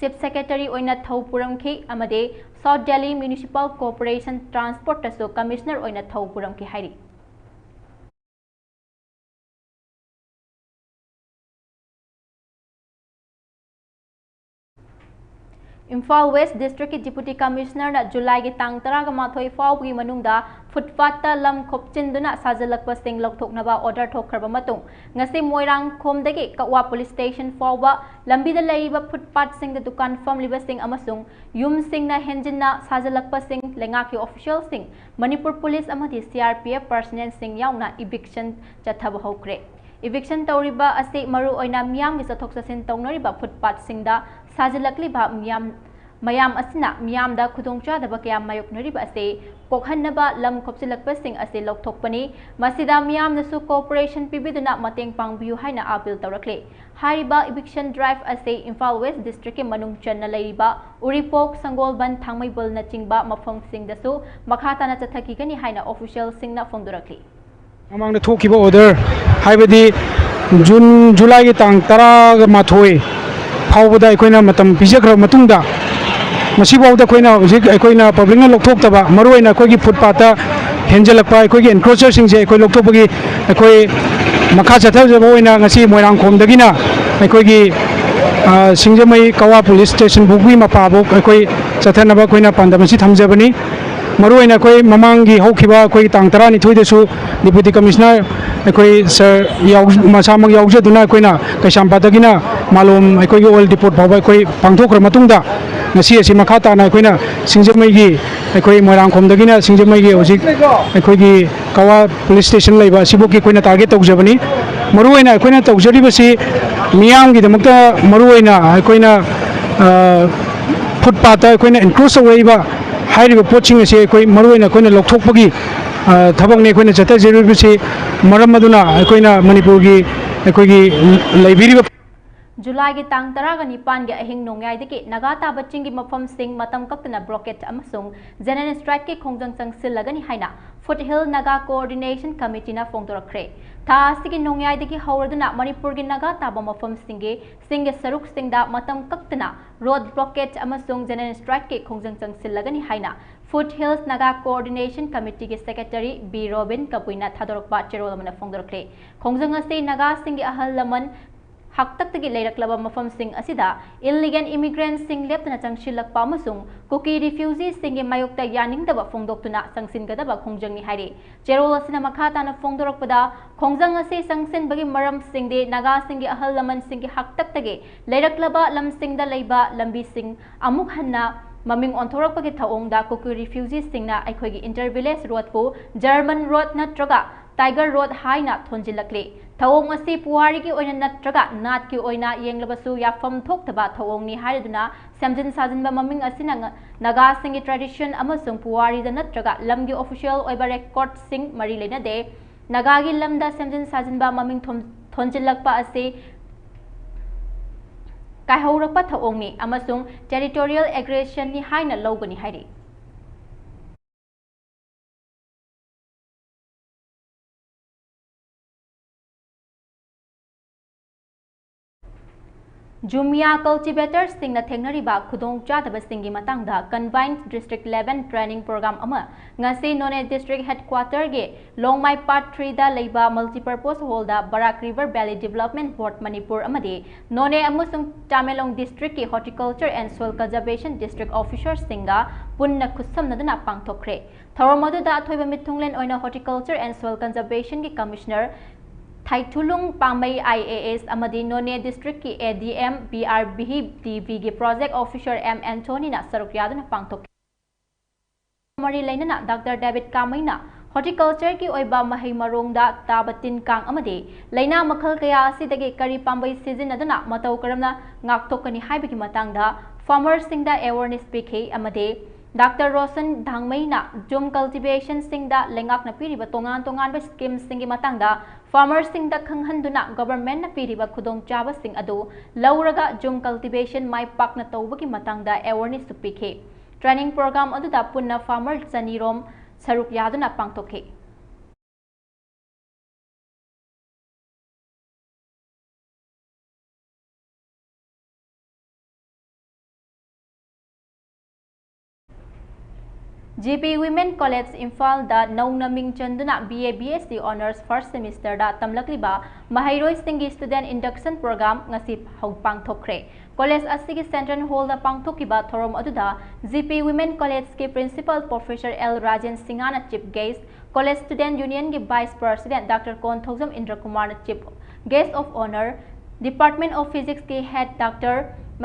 Chief Secretary ꯑꯣꯏꯅ ꯊꯧ ꯄꯨꯔꯝꯈꯤ ꯑꯃꯗꯤ South Delhi Municipal Corporation Transportꯇꯁꯨ Commissioner ꯑꯣꯏꯅ ꯊꯧ ꯄꯨꯔꯝꯈꯤ ꯍꯥꯏꯔꯤ꯫ ꯏꯝꯐꯥꯜ West Districtꯀꯤ Deputy Commissionerꯅ ꯖꯨꯂꯥꯏꯒꯤ ꯇꯥꯡ ꯇꯔꯥꯃꯥꯊꯣꯏ ꯐꯥꯎꯕꯒꯤ ꯃꯅꯨꯡꯗ footpathꯇ ꯂꯝ ꯈꯣꯞꯆꯤꯟꯗꯨꯅ ꯁꯥꯖꯤꯜꯂꯛꯄꯁꯤꯡ ꯂꯧꯊꯣꯛꯅꯕ order ꯊꯣꯛꯈ꯭ꯔꯕ ꯃꯇꯨꯡ, ꯉꯁꯤ ꯃꯣꯏꯔꯥꯡꯈꯣꯝꯗꯒꯤ ꯀꯛꯋꯥ Police Station ꯐꯥꯎꯕ ꯂꯝꯕꯤꯗ ꯂꯩꯔꯤꯕ footpathꯁꯤꯡꯗ ꯗꯨꯀꯥꯟ ꯐꯝꯂꯤꯕꯁꯤꯡ ꯑꯃꯁꯨꯡ ꯌꯨꯝꯁꯤꯡꯅ ꯍꯦꯟꯖꯤꯟꯅ ꯁꯥꯖꯤꯜꯂꯛꯄꯁꯤꯡ ꯂꯩꯉꯥꯛꯀꯤ officialꯁꯤꯡ, ꯃꯅꯤꯄꯨꯔ Police ꯑꯃꯗꯤ C R P F personnelꯁꯤꯡ ꯌꯥꯎꯅ eviction ꯆꯠꯊꯕ ꯍꯧꯈ꯭ꯔꯦ꯫ Eviction ꯇꯧꯔꯤꯕ ꯑꯁꯤ ꯃꯔꯨꯑꯣꯏꯅ ꯃꯤꯌꯥꯝꯒꯤ ꯆꯠꯊꯣꯛ ꯆꯠꯁꯤꯟ ꯇꯧꯅꯔꯤꯕ ꯐꯨꯠꯄꯥꯠꯁꯤꯡꯗ ꯁꯥꯖꯤꯜꯂꯛꯂꯤꯕ ꯃꯤꯌꯥꯝ, ꯃꯌꯥꯝ ꯑꯁꯤꯅ ꯃꯤꯌꯥꯝꯗ ꯈꯨꯗꯣꯡꯆꯥꯗꯕ ꯀꯌꯥ ꯃꯥꯌꯣꯛꯅꯔꯤꯕ ꯑꯁꯤ ꯀꯣꯛꯍꯟꯅꯕ ꯂꯝ ꯈꯣꯞꯆꯤꯜꯂꯛꯄꯁꯤꯡ ꯑꯁꯤ ꯂꯧꯊꯣꯛꯄꯅꯤ꯫ ꯃꯁꯤꯗ ꯃꯤꯌꯥꯝꯅꯁꯨ cooperation ꯄꯤꯕꯤꯗꯨꯅ ꯃꯇꯦꯡ ꯄꯥꯡꯕꯤꯌꯨ ꯍꯥꯏꯅ appeal ꯇꯧꯔꯛꯂꯤ꯫ ꯍꯥꯏꯔꯤꯕ eviction drive ꯑꯁꯤ ꯏꯝꯐꯥꯜ West District ꯀꯤ ꯃꯅꯨꯡ ꯆꯟꯅ ꯂꯩꯔꯤꯕ ꯎꯔꯤꯄꯣꯛ, ꯁꯪꯒꯣꯜꯕꯟ, ꯊꯥꯡꯃꯩꯕꯟꯅꯆꯤꯡꯕ ꯃꯐꯝꯁꯤꯡꯗꯁꯨ ꯃꯈꯥ ꯇꯥꯅ ꯆꯠꯊꯈꯤꯒꯅꯤ ꯍꯥꯏꯅ official ꯁꯤꯡꯅ ꯐꯣꯡꯗꯣꯔꯛꯂꯤ꯫ ꯃꯃꯥꯡꯗ ꯊꯣꯛꯈꯤꯕ order, ꯍꯥꯏꯕꯗꯤ ꯖꯨꯟ, ꯖꯨꯂꯥꯏꯒꯤ ꯇꯥꯡ ꯇꯔꯥꯃꯥꯊꯣꯏ ꯐꯥꯎꯕꯗ ꯑꯩꯈꯣꯏꯅ ꯃꯇꯝ ꯄꯤꯖꯈ꯭ꯔꯕ ꯃꯇꯨꯡꯗ, ꯉꯁꯤꯐꯥꯎꯗ ꯑꯩꯈꯣꯏꯅ ꯍꯧꯖꯤꯛ ꯑꯩꯈꯣꯏꯅ public ꯅ ꯂꯧꯊꯣꯛꯇꯕ, ꯃꯔꯨꯑꯣꯏꯅ ꯑꯩꯈꯣꯏꯒꯤ ꯐꯨꯠꯄꯥꯠꯇ ꯍꯦꯟꯖꯜꯂꯛꯄ ꯑꯩꯈꯣꯏꯒꯤ encroacher ꯁꯤꯡꯁꯦ ꯑꯩꯈꯣꯏ ꯂꯧꯊꯣꯛꯄꯒꯤ ꯑꯩꯈꯣꯏ ꯃꯈꯥ ꯆꯠꯊꯖꯕ ꯑꯣꯏꯅ ꯉꯁꯤ ꯃꯣꯏꯔꯥꯡꯈꯣꯝꯗꯒꯤꯅ ꯑꯩꯈꯣꯏꯒꯤ, ꯑ, ꯁꯤꯡꯖꯃꯩ ꯀꯋꯥ police station ꯐꯥꯎꯒꯤ ꯃꯄꯥꯐꯥꯎ ꯑꯩꯈꯣꯏ ꯆꯠꯊꯅꯕ ꯑꯩꯈꯣꯏꯅ ꯄꯥꯟꯗꯝ ꯑꯁꯤ ꯊꯝꯖꯕꯅꯤ꯫ ꯃꯔꯨꯑꯣꯏꯅ ꯑꯩꯈꯣꯏ ꯃꯃꯥꯡꯒꯤ ꯍꯧꯈꯤꯕ ꯑꯩꯈꯣꯏ ꯇꯥꯡ ꯇꯔꯥꯅꯤꯊꯣꯏꯗꯁꯨ Deputy Commissioner ꯑꯩꯈꯣꯏ sir ꯌꯥꯎ-, ꯃꯁꯥꯃꯛ ꯌꯥꯎꯖꯗꯨꯅ ꯑꯩꯈꯣꯏꯅ ꯀꯩꯁꯥꯝꯄꯥꯠꯇꯒꯤꯅ ꯃꯥꯂꯣꯝ ꯑꯩꯈꯣꯏꯒꯤ oil depot ꯐꯥꯎꯕ ꯑꯩꯈꯣꯏ ꯄꯥꯡꯊꯣꯛꯈ꯭ꯔ ꯃꯇꯨꯡꯗ, ꯉꯁꯤ ꯑꯁꯤ ꯃꯈꯥ ꯇꯥꯅ ꯑꯩꯈꯣꯏꯅ ꯁꯤꯡꯖꯃꯩꯒꯤ, ꯑꯩꯈꯣꯏ ꯃꯣꯏꯔꯥꯡꯈꯣꯝꯗꯒꯤꯅ ꯁꯤꯡꯖꯃꯩꯒꯤ ꯍꯧꯖꯤꯛ ꯑꯩꯈꯣꯏꯒꯤ ꯀꯋꯥ police station ꯂꯩꯕ ꯑꯁꯤꯐꯥꯎꯒꯤ ꯑꯩꯈꯣꯏꯅ target ꯇꯧꯖꯕꯅꯤ꯫ ꯃꯔꯨꯑꯣꯏꯅ ꯑꯩꯈꯣꯏꯅ ꯇꯧꯖꯔꯤꯕꯁꯤ ꯃꯤꯌꯥꯝꯒꯤꯗꯃꯛꯇ ꯃꯔꯨꯑꯣꯏꯅ ꯑꯩꯈꯣꯏꯅ, ꯑ, ꯐꯨꯠꯄꯥꯠꯇ ꯑꯩꯈꯣꯏꯅ encroach ꯇꯧꯔꯛꯏꯕ ꯍꯥꯏꯔꯤꯕ ꯄꯣꯠꯁꯤꯡ ꯑꯁꯤ ꯑꯩꯈꯣꯏ ꯃꯔꯨꯑꯣꯏꯅ ꯑꯩꯈꯣꯏꯅ ꯂꯧꯊꯣꯛꯄꯒꯤ, ꯑ, ꯊꯕꯛꯅꯤ ꯑꯩꯈꯣꯏꯅ ꯆꯠꯊꯖꯔꯤꯕꯁꯤ꯫ ꯃꯔꯝ ꯑꯗꯨꯅ ꯑꯩꯈꯣꯏꯅ ꯃꯅꯤꯄꯨꯔꯒꯤ ꯑꯩꯈꯣꯏꯒꯤ ꯂꯩꯕꯤꯔꯤꯕ ꯖꯨꯂꯥꯏꯒꯤ ꯇꯥꯡ ꯇꯔꯥꯒ ꯅꯤꯄꯥꯟꯒꯤ ꯑꯍꯤꯡ ꯅꯣꯡꯌꯥꯏꯗꯒꯤ ꯅꯥꯒꯥ ꯇꯥꯕ ꯆꯤꯡꯒꯤ ꯃꯐꯝꯁꯤꯡ ꯃꯇꯝ ꯀꯛꯇꯅ blockade ꯑꯃꯁꯨꯡ general strike ꯀꯤ ꯈꯣꯡꯖꯪ ꯆꯪꯁꯤꯜꯂꯒꯅꯤ ꯍꯥꯏꯅ Foothill Naga Coordination Committee ꯅ ꯐꯣꯡꯗꯣꯔꯛꯈ꯭ꯔꯦ꯫ ꯊꯥ ꯑꯁꯤꯒꯤ ꯅꯣꯡꯌꯥꯏꯗꯒꯤ ꯍꯧꯔꯗꯨꯅ ꯃꯅꯤꯄꯨꯔꯒꯤ ꯅꯥꯒꯥ ꯇꯥꯕ ꯃꯐꯝꯁꯤꯡꯒꯤ ꯆꯤꯡꯒꯤ ꯁꯔꯨꯛꯁꯤꯡꯗ ꯃꯇꯝ ꯀꯛꯇꯅ road blockade ꯑꯃꯁꯨꯡ general strike ꯀꯤ ꯈꯣꯡꯖꯪ ꯆꯪꯁꯤꯜꯂꯒꯅꯤ ꯍꯥꯏꯅ Foothills Naga Coordination Committee ꯒꯤ secretary ꯕꯤ ꯔꯣꯕꯤꯟ ꯀꯕꯨꯏꯅ ꯊꯥꯗꯣꯔꯛꯄ ꯆꯦꯔꯣꯜ ꯑꯃꯅ ꯐꯣꯡꯗꯣꯔꯛꯂꯦ꯫ ꯈꯣꯡꯖꯪ ꯑꯁꯤ ꯅꯥꯒꯥꯁꯤꯡꯒꯤ ꯑꯍꯜ ꯂꯃꯟ ꯍꯥꯛꯇꯛꯇꯒꯤ ꯂꯩꯔꯛꯂꯕ ꯃꯐꯝꯁꯤꯡ ꯑꯁꯤꯗ illegal immigrant ꯁꯤꯡ ꯂꯦꯞꯇꯅ ꯆꯪꯁꯤꯜꯂꯛꯄ ꯑꯃꯁꯨꯡ ꯀꯨꯀꯤ refugee ꯁꯤꯡꯒꯤ ꯃꯥꯌꯣꯛꯇ ꯌꯥꯅꯤꯡꯗꯕ ꯐꯣꯡꯗꯣꯛꯇꯨꯅ ꯆꯪꯁꯤꯟꯒꯗꯕ ꯈꯣꯡꯖꯪꯅꯤ ꯍꯥꯏꯔꯤ꯫ ꯆꯦꯔꯣꯜ ꯑꯁꯤꯅ ꯃꯈꯥ ꯇꯥꯅ ꯐꯣꯡꯗꯣꯔꯛꯄꯗ, ꯈꯣꯡꯖꯪ ꯑꯁꯤ ꯆꯪꯁꯤꯟꯕꯒꯤ ꯃꯔꯝꯁꯤꯡꯗꯤ ꯅꯥꯒꯥꯁꯤꯡꯒꯤ ꯑꯍꯜ ꯂꯃꯟꯁꯤꯡꯒꯤ ꯍꯥꯛꯇꯛꯇꯒꯤ ꯂꯩꯔꯛꯂꯕ ꯂꯝꯁꯤꯡꯗ ꯂꯩꯕ ꯂꯝꯕꯤꯁꯤꯡ ꯑꯃꯨꯛ ꯍꯟꯅ ꯃꯃꯤꯡ ꯑꯣꯟꯊꯣꯔꯛꯄꯒꯤ ꯊꯧꯑꯣꯡꯗ ꯀꯨꯀꯤ refugee ꯁꯤꯡꯅ ꯑꯩꯈꯣꯏꯒꯤ inter village road ꯄꯨ German road ꯅꯠꯇ꯭ꯔꯒ Tiger Road ꯍꯥꯏꯅ ꯊꯣꯟꯖꯤꯜꯂꯛꯂꯤ꯫ ꯊꯧꯑꯣꯡ ꯑꯁꯤ ꯄꯨꯋꯥꯔꯤꯒꯤ ꯑꯣꯏꯅ ꯅꯠꯇ꯭ꯔꯒ ꯅꯥꯠꯀꯤ ꯑꯣꯏꯅ ꯌꯦꯡꯂꯕꯁꯨ ꯌꯥꯐꯝ ꯊꯣꯛꯇꯕ ꯊꯧꯑꯣꯡꯅꯤ ꯍꯥꯏꯔꯗꯨꯅ ꯁꯦꯝꯖꯤꯟ ꯁꯥꯖꯤꯟꯕ ꯃꯃꯤꯡ ꯑꯁꯤꯅ ꯉ-, ꯅꯥꯒꯥꯁꯤꯡꯒꯤ tradition ꯑꯃꯁꯨꯡ ꯄꯨꯋꯥꯔꯤꯗ ꯅꯠꯇ꯭ꯔꯒ ꯂꯝꯒꯤ official ꯑꯣꯏꯕ recordꯁꯤꯡ ꯃꯔꯤ ꯂꯩꯅꯗꯦ꯫ ꯅꯥꯒꯥꯒꯤ ꯂꯝꯗ ꯁꯦꯝꯖꯤꯟ ꯁꯥꯖꯤꯟꯕ ꯃꯃꯤꯡ ꯊꯣꯟ-, ꯊꯣꯟꯖꯤꯜꯂꯛꯄ ꯑꯁꯤ ꯀꯥꯏꯍꯧꯔꯛꯄ ꯊꯧꯑꯣꯡꯅꯤ ꯑꯃꯁꯨꯡ territorial aggressionꯅꯤ ꯍꯥꯏꯅ ꯂꯧꯒꯅꯤ ꯍꯥꯏꯔꯤ꯫ ꯖꯨꯃꯤꯌꯥ cultivatorꯁꯤꯡꯅ ꯊꯦꯡꯅꯔꯤꯕ ꯈꯨꯗꯣꯡꯆꯥꯗꯕꯁꯤꯡꯒꯤ ꯃꯇꯥꯡꯗ combined district level training program ꯑꯃ ꯉꯁꯤ ꯅꯣꯅꯦ district headquarterꯒꯤ ꯂꯣꯡꯃꯥꯏ part threeꯗ ꯂꯩꯕ multipurpose hallꯗ Barak River Valley Development Board Manipur ꯑꯃꯗꯤ ꯅꯣꯅꯦ ꯑꯃꯁꯨꯡ Tamenglong districtꯀꯤ horticulture and soil conservation district officerꯁꯤꯡꯒ ꯄꯨꯟꯅ ꯈꯨꯠꯁꯝꯅꯗꯨꯅ ꯄꯥꯡꯊꯣꯛꯈ꯭ꯔꯦ꯫ ꯊꯧꯔꯝ ꯑꯗꯨꯗ ꯑꯊꯣꯏꯕ ꯃꯤꯊꯨꯡꯂꯦꯟ ꯑꯣꯏꯅ Horticulture and Soil Conservationꯒꯤ Commissioner ꯊꯥꯏꯊꯨꯂꯨꯡ ꯄꯥꯝꯃꯩ IAS ꯑꯃꯗꯤ ꯅꯣꯅꯦ districtꯀꯤ ADM BRBDVꯒꯤ project officer M Anthonyꯅ ꯁꯔꯨꯛ ꯌꯥꯗꯨꯅ ꯄꯥꯡꯊꯣꯛꯈꯤ꯫ ꯃꯔꯤ ꯂꯩꯅꯅ Doctor David ꯀꯥꯃꯩꯅ horticultureꯒꯤ ꯑꯣꯏꯕ ꯃꯍꯩ ꯃꯔꯣꯡꯗ ꯇꯥꯕ ꯇꯤꯟ ꯀꯥꯡ ꯑꯃꯗꯤ ꯂꯩꯅꯥ ꯃꯈꯜ ꯀꯌꯥ ꯑꯁꯤꯗꯒꯤ ꯀꯔꯤ ꯄꯥꯝꯕꯩ ꯁꯤꯖꯤꯟꯅꯗꯨꯅ ꯃꯇꯧ ꯀꯔꯝꯅ ꯉꯥꯛꯊꯣꯛꯀꯅꯤ ꯍꯥꯏꯕꯒꯤ ꯃꯇꯥꯡꯗ farmerꯁꯤꯡꯗ awareness ꯄꯤꯈꯤ ꯑꯃꯗꯤ Doctor ꯔꯣꯁꯟ ꯙꯥꯡꯃꯩꯅ ꯖꯨꯝ cultivationꯁꯤꯡꯗ ꯂꯩꯉꯥꯛꯅ ꯄꯤꯔꯤꯕ ꯇꯣꯉꯥꯟ ꯇꯣꯉꯥꯟꯕ schemeꯁꯤꯡꯒꯤ ꯃꯇꯥꯡꯗ farmerꯁꯤꯡꯗ ꯈꯪꯍꯟꯗꯨꯅ governmentꯅ ꯄꯤꯔꯤꯕ ꯈꯨꯗꯣꯡꯆꯥꯕꯁꯤꯡ ꯑꯗꯨ ꯂꯧꯔꯒ ꯖꯨꯝ cultivation ꯃꯥꯏ ꯄꯥꯛꯅ ꯇꯧꯕꯒꯤ ꯃꯇꯥꯡꯗ awarenessꯁꯨ ꯄꯤꯈꯤ꯫ Training program ꯑꯗꯨꯗ ꯄꯨꯟꯅ farmer ꯆꯅꯤꯔꯣꯝ ꯁꯔꯨꯛ ꯌꯥꯗꯨꯅ ꯄꯥꯡꯊꯣꯛꯈꯤ꯫ GP Women College ꯏꯝꯐꯥꯜꯗ ꯅꯧꯅ ꯃꯤꯡ ꯆꯟꯗꯨꯅ BA BSc Honours first semesterꯗ ꯇꯝꯂꯛꯂꯤꯕ ꯃꯍꯩꯔꯣꯏꯁꯤꯡꯒꯤ student induction program ꯉꯁꯤ ꯍꯧ-, ꯄꯥꯡꯊꯣꯛꯈ꯭ꯔꯦ꯫ College ꯑꯁꯤꯒꯤ central hallꯗ ꯄꯥꯡꯊꯣꯛꯈꯤꯕ ꯊꯧꯔꯝ ꯑꯗꯨꯗ GP Women Collegeꯀꯤ principal professor L Rajen ꯁꯤꯡꯍꯅ chief guest, College Student Unionꯒꯤ vice president Doctor Konthoujam ꯏꯟꯗ꯭ꯔꯀꯨꯃꯥꯔꯅ chief guest of honour, Department of Physicsꯀꯤ head Doctor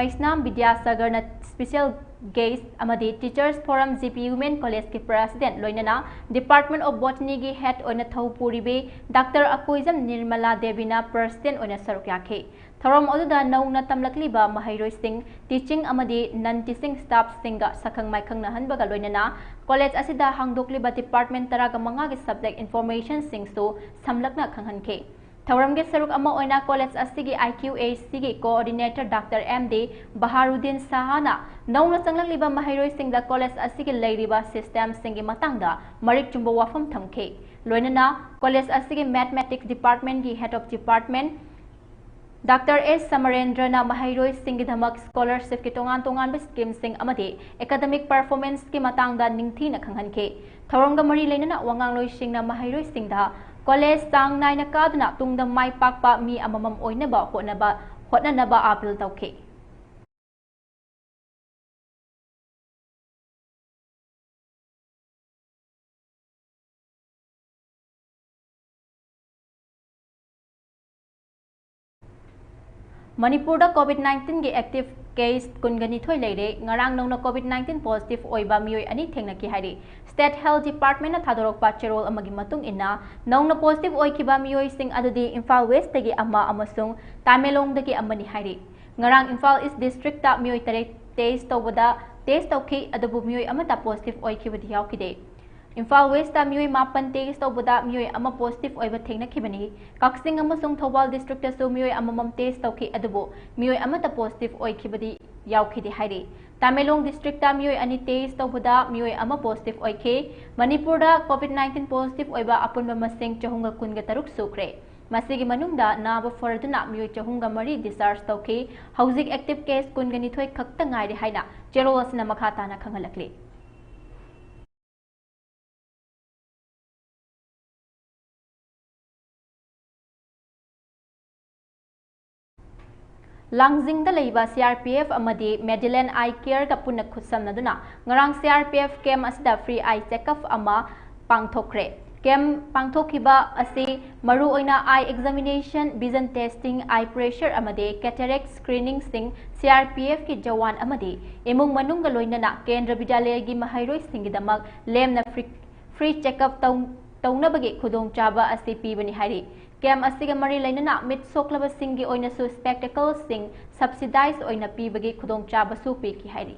Meisnam ꯕꯤꯗ꯭ꯌꯥꯁꯥꯒꯔꯅ special Guest ꯑꯃꯗꯤ Teachers Forum G P Women College ꯀꯤ President ꯂꯣꯏꯅꯅ Department of Botany ꯒꯤ Head ꯑꯣꯏꯅ ꯊꯧ ꯄꯨꯔꯤꯕꯤ Doctor Akoijam Nirmala ꯗꯦꯕꯤꯅ President ꯑꯣꯏꯅ ꯁꯔꯨꯛ ꯌꯥꯈꯤ꯫ ꯊꯧꯔꯝ ꯑꯗꯨꯗ ꯅꯧꯅ ꯇꯝꯂꯛꯂꯤꯕ ꯃꯍꯩꯔꯣꯏꯁꯤꯡ, teaching ꯑꯃꯗꯤ non teaching staff ꯁꯤꯡꯒ ꯁꯛꯈꯪ ꯃꯥꯏꯈꯪꯅꯍꯟꯕꯒ ꯂꯣꯏꯅꯅ college ꯑꯁꯤꯗ ꯍꯥꯡꯗꯣꯛꯂꯤꯕ department ꯇꯔꯥꯒ ꯃꯉꯥꯒꯤ subject information ꯁꯤꯡꯁꯨ ꯁꯝꯂꯞꯅ ꯈꯪꯍꯟꯈꯤ꯫ ꯊꯧꯔꯝꯒꯤ ꯁꯔꯨꯛ ꯑꯃ ꯑꯣꯏꯅ college ꯑꯁꯤꯒꯤ I Q A C ꯒꯤ coordinator Doctor M D ꯕꯍꯥꯔꯨꯗꯤꯟ ꯁꯍꯥꯅ ꯅꯧꯅ ꯆꯪꯂꯛꯂꯤꯕ ꯃꯍꯩꯔꯣꯏꯁꯤꯡꯗ college ꯑꯁꯤꯒꯤ ꯂꯩꯔꯤꯕ system ꯁꯤꯡꯒꯤ ꯃꯇꯥꯡꯗ ꯃꯔꯤꯛ ꯆꯨꯝꯕ ꯋꯥꯐꯝ ꯊꯝꯈꯤ꯫ ꯂꯣꯏꯅꯅ college ꯑꯁꯤꯒꯤ Mathematics Department ꯀꯤ Head of Department Doctor S ꯁꯃꯔꯦꯟꯗ꯭ꯔꯅ ꯃꯍꯩꯔꯣꯏꯁꯤꯡꯒꯤꯗꯃꯛ scholarship ꯀꯤ ꯇꯣꯉꯥꯟ ꯇꯣꯉꯥꯟꯕ scheme ꯁꯤꯡ ꯑꯃꯗꯤ academic performance ꯀꯤ ꯃꯇꯥꯡꯗ ꯅꯤꯡꯊꯤꯅ ꯈꯪꯍꯟꯈꯤ꯫ ꯊꯧꯔꯝꯒ ꯃꯔꯤ ꯂꯩꯅꯅ ꯋꯥꯉꯥꯡꯂꯣꯏꯁꯤꯡꯅ ꯃꯍꯩꯔꯣꯏꯁꯤꯡꯗ college ꯆꯥꯡ ꯅꯥꯏꯅ ꯀꯥꯗꯨꯅ ꯇꯨꯡꯗ ꯃꯥꯏ ꯄꯥꯛꯄ ꯃꯤ ꯑꯃꯃꯝ ꯑꯣꯏꯅꯕ ꯍꯣꯠꯅꯕ, ꯍꯣꯠꯅꯅꯕ appeal ꯇꯧꯈꯤ꯫ ꯃꯅꯤꯄꯨꯔꯗ COVID nineteen ꯒꯤ active case ꯀꯨꯟꯒ ꯅꯤꯊꯣꯏ ꯂꯩꯔꯦ꯫ ꯉꯔꯥꯡ ꯅꯧꯅ COVID nineteen positive ꯑꯣꯏꯕ ꯃꯤꯑꯣꯏ ꯑꯅꯤ ꯊꯦꯡꯅꯈꯤ ꯍꯥꯏꯔꯤ꯫ State Health Department ꯅ ꯊꯥꯗꯣꯔꯛꯄ ꯆꯦꯔꯣꯜ ꯑꯃꯒꯤ ꯃꯇꯨꯡ ꯏꯟꯅ, ꯅꯧꯅ positive ꯑꯣꯏꯈꯤꯕ ꯃꯤꯑꯣꯏꯁꯤꯡ ꯑꯗꯨꯗꯤ ꯏꯝꯐꯥꯜ West ꯇꯒꯤ ꯑꯃ ꯑꯃꯁꯨꯡ ꯇꯃꯦꯡꯂꯣꯡꯗꯒꯤ ꯑꯃꯅꯤ ꯍꯥꯏꯔꯤ꯫ ꯉꯔꯥꯡ ꯏꯝꯐꯥꯜ East District ꯇ ꯃꯤꯑꯣꯏ ꯇꯔꯦꯠ test ꯇꯧꯕꯗ, test ꯇꯧꯈꯤ, ꯑꯗꯨꯕꯨ ꯃꯤꯑꯣꯏ ꯑꯃꯠꯇ positive ꯑꯣꯏꯈꯤꯕꯗꯤ ꯌꯥꯎꯈꯤꯗꯦ꯫ ꯏꯝꯐꯥꯜ West ꯇ ꯃꯤꯑꯣꯏ ꯃꯥꯄꯟ test ꯇꯧꯕꯗ ꯃꯤꯑꯣꯏ ꯑꯃ positive ꯑꯣꯏꯕ ꯊꯦꯡꯅꯈꯤꯕꯅꯤ꯫ ꯀꯛꯆꯤꯡ ꯑꯃꯁꯨꯡ ꯊꯧꯕꯥꯜ district ꯇꯁꯨ ꯃꯤꯑꯣꯏ ꯑꯃꯃꯝ test ꯇꯧꯈꯤ, ꯑꯗꯨꯕꯨ ꯃꯤꯑꯣꯏ ꯑꯃꯠꯇ positive ꯑꯣꯏꯈꯤꯕꯗꯤ ꯌꯥꯎꯈꯤꯗꯦ ꯍꯥꯏꯔꯤ꯫ ꯇꯃꯦꯡꯂꯣꯡ district ꯇ ꯃꯤꯑꯣꯏ ꯑꯅꯤ test ꯇꯧꯕꯗ ꯃꯤꯑꯣꯏ ꯑꯃ positive ꯑꯣꯏꯈꯤ꯫ ꯃꯅꯤꯄꯨꯔꯗ COVID nineteen positive ꯑꯣꯏꯕ ꯑꯄꯨꯟꯕ ꯃꯁꯤꯡ ꯆꯍꯨꯝꯒ ꯀꯨꯟꯒ ꯇꯔꯨꯛ ꯁꯨꯈ꯭ꯔꯦ꯫ ꯃꯁꯤꯒꯤ ꯃꯅꯨꯡꯗ ꯅꯥꯕ ꯐꯔꯗꯨꯅ ꯃꯤꯑꯣꯏ ꯆꯍꯨꯝꯒ ꯃꯔꯤ discharge ꯇꯧꯈꯤ꯫ ꯍꯧꯖꯤꯛ active case ꯀꯨꯟꯒ ꯅꯤꯊꯣꯏ ꯈꯛꯇ ꯉꯥꯏꯔꯦ ꯍꯥꯏꯅ ꯆꯦꯔꯣꯜ ꯑꯁꯤꯅ ꯃꯈꯥ ꯇꯥꯅ ꯈꯪꯍꯜꯂꯛꯂꯤ꯫ ꯂꯥꯡꯖꯤꯡꯗ ꯂꯩꯕ C R P F ꯑꯃꯗꯤ Madeline Eye Care ꯒ ꯄꯨꯟꯅ ꯈꯨꯠꯁꯝꯅꯗꯨꯅ ꯉꯔꯥꯡ C R P F camp ꯑꯁꯤꯗ free eye checkup ꯑꯃ ꯄꯥꯡꯊꯣꯛꯈ꯭ꯔꯦ꯫ ꯀꯦꯝꯞ ꯄꯥꯡꯊꯣꯛꯈꯤꯕ ꯑꯁꯤ ꯃꯔꯨꯑꯣꯏꯅ eye examination, vision testing, eye pressure ꯑꯃꯗꯤ cataract screeningꯁꯤꯡ, CRPFꯀꯤ ꯖꯋꯥꯟ ꯑꯃꯗꯤ ꯏꯃꯨꯡ ꯃꯅꯨꯡꯒ ꯂꯣꯏꯅꯅ ꯀꯦꯟꯗ꯭ꯔ ꯕꯤꯗ꯭ꯌꯥꯂꯌꯒꯤ ꯃꯍꯩꯔꯣꯏꯁꯤꯡꯒꯤꯗꯃꯛ ꯂꯦꯝꯅ free, free checkup ꯇꯧ-, ꯇꯧꯅꯕꯒꯤ ꯈꯨꯗꯣꯡꯆꯥꯕ ꯑꯁꯤ ꯄꯤꯕꯅꯤ ꯍꯥꯏꯔꯤ꯫ ꯀꯦꯝꯞ ꯑꯁꯤꯒ ꯃꯔꯤ ꯂꯩꯅꯅ ꯃꯤꯠ ꯁꯣꯛꯂꯕꯁꯤꯡꯒꯤ ꯑꯣꯏꯅꯁꯨ spectacleꯁꯤꯡ subsidize ꯑꯣꯏꯅ ꯄꯤꯕꯒꯤ ꯈꯨꯗꯣꯡꯆꯥꯕꯁꯨ ꯄꯤꯈꯤ ꯍꯥꯏꯔꯤ꯫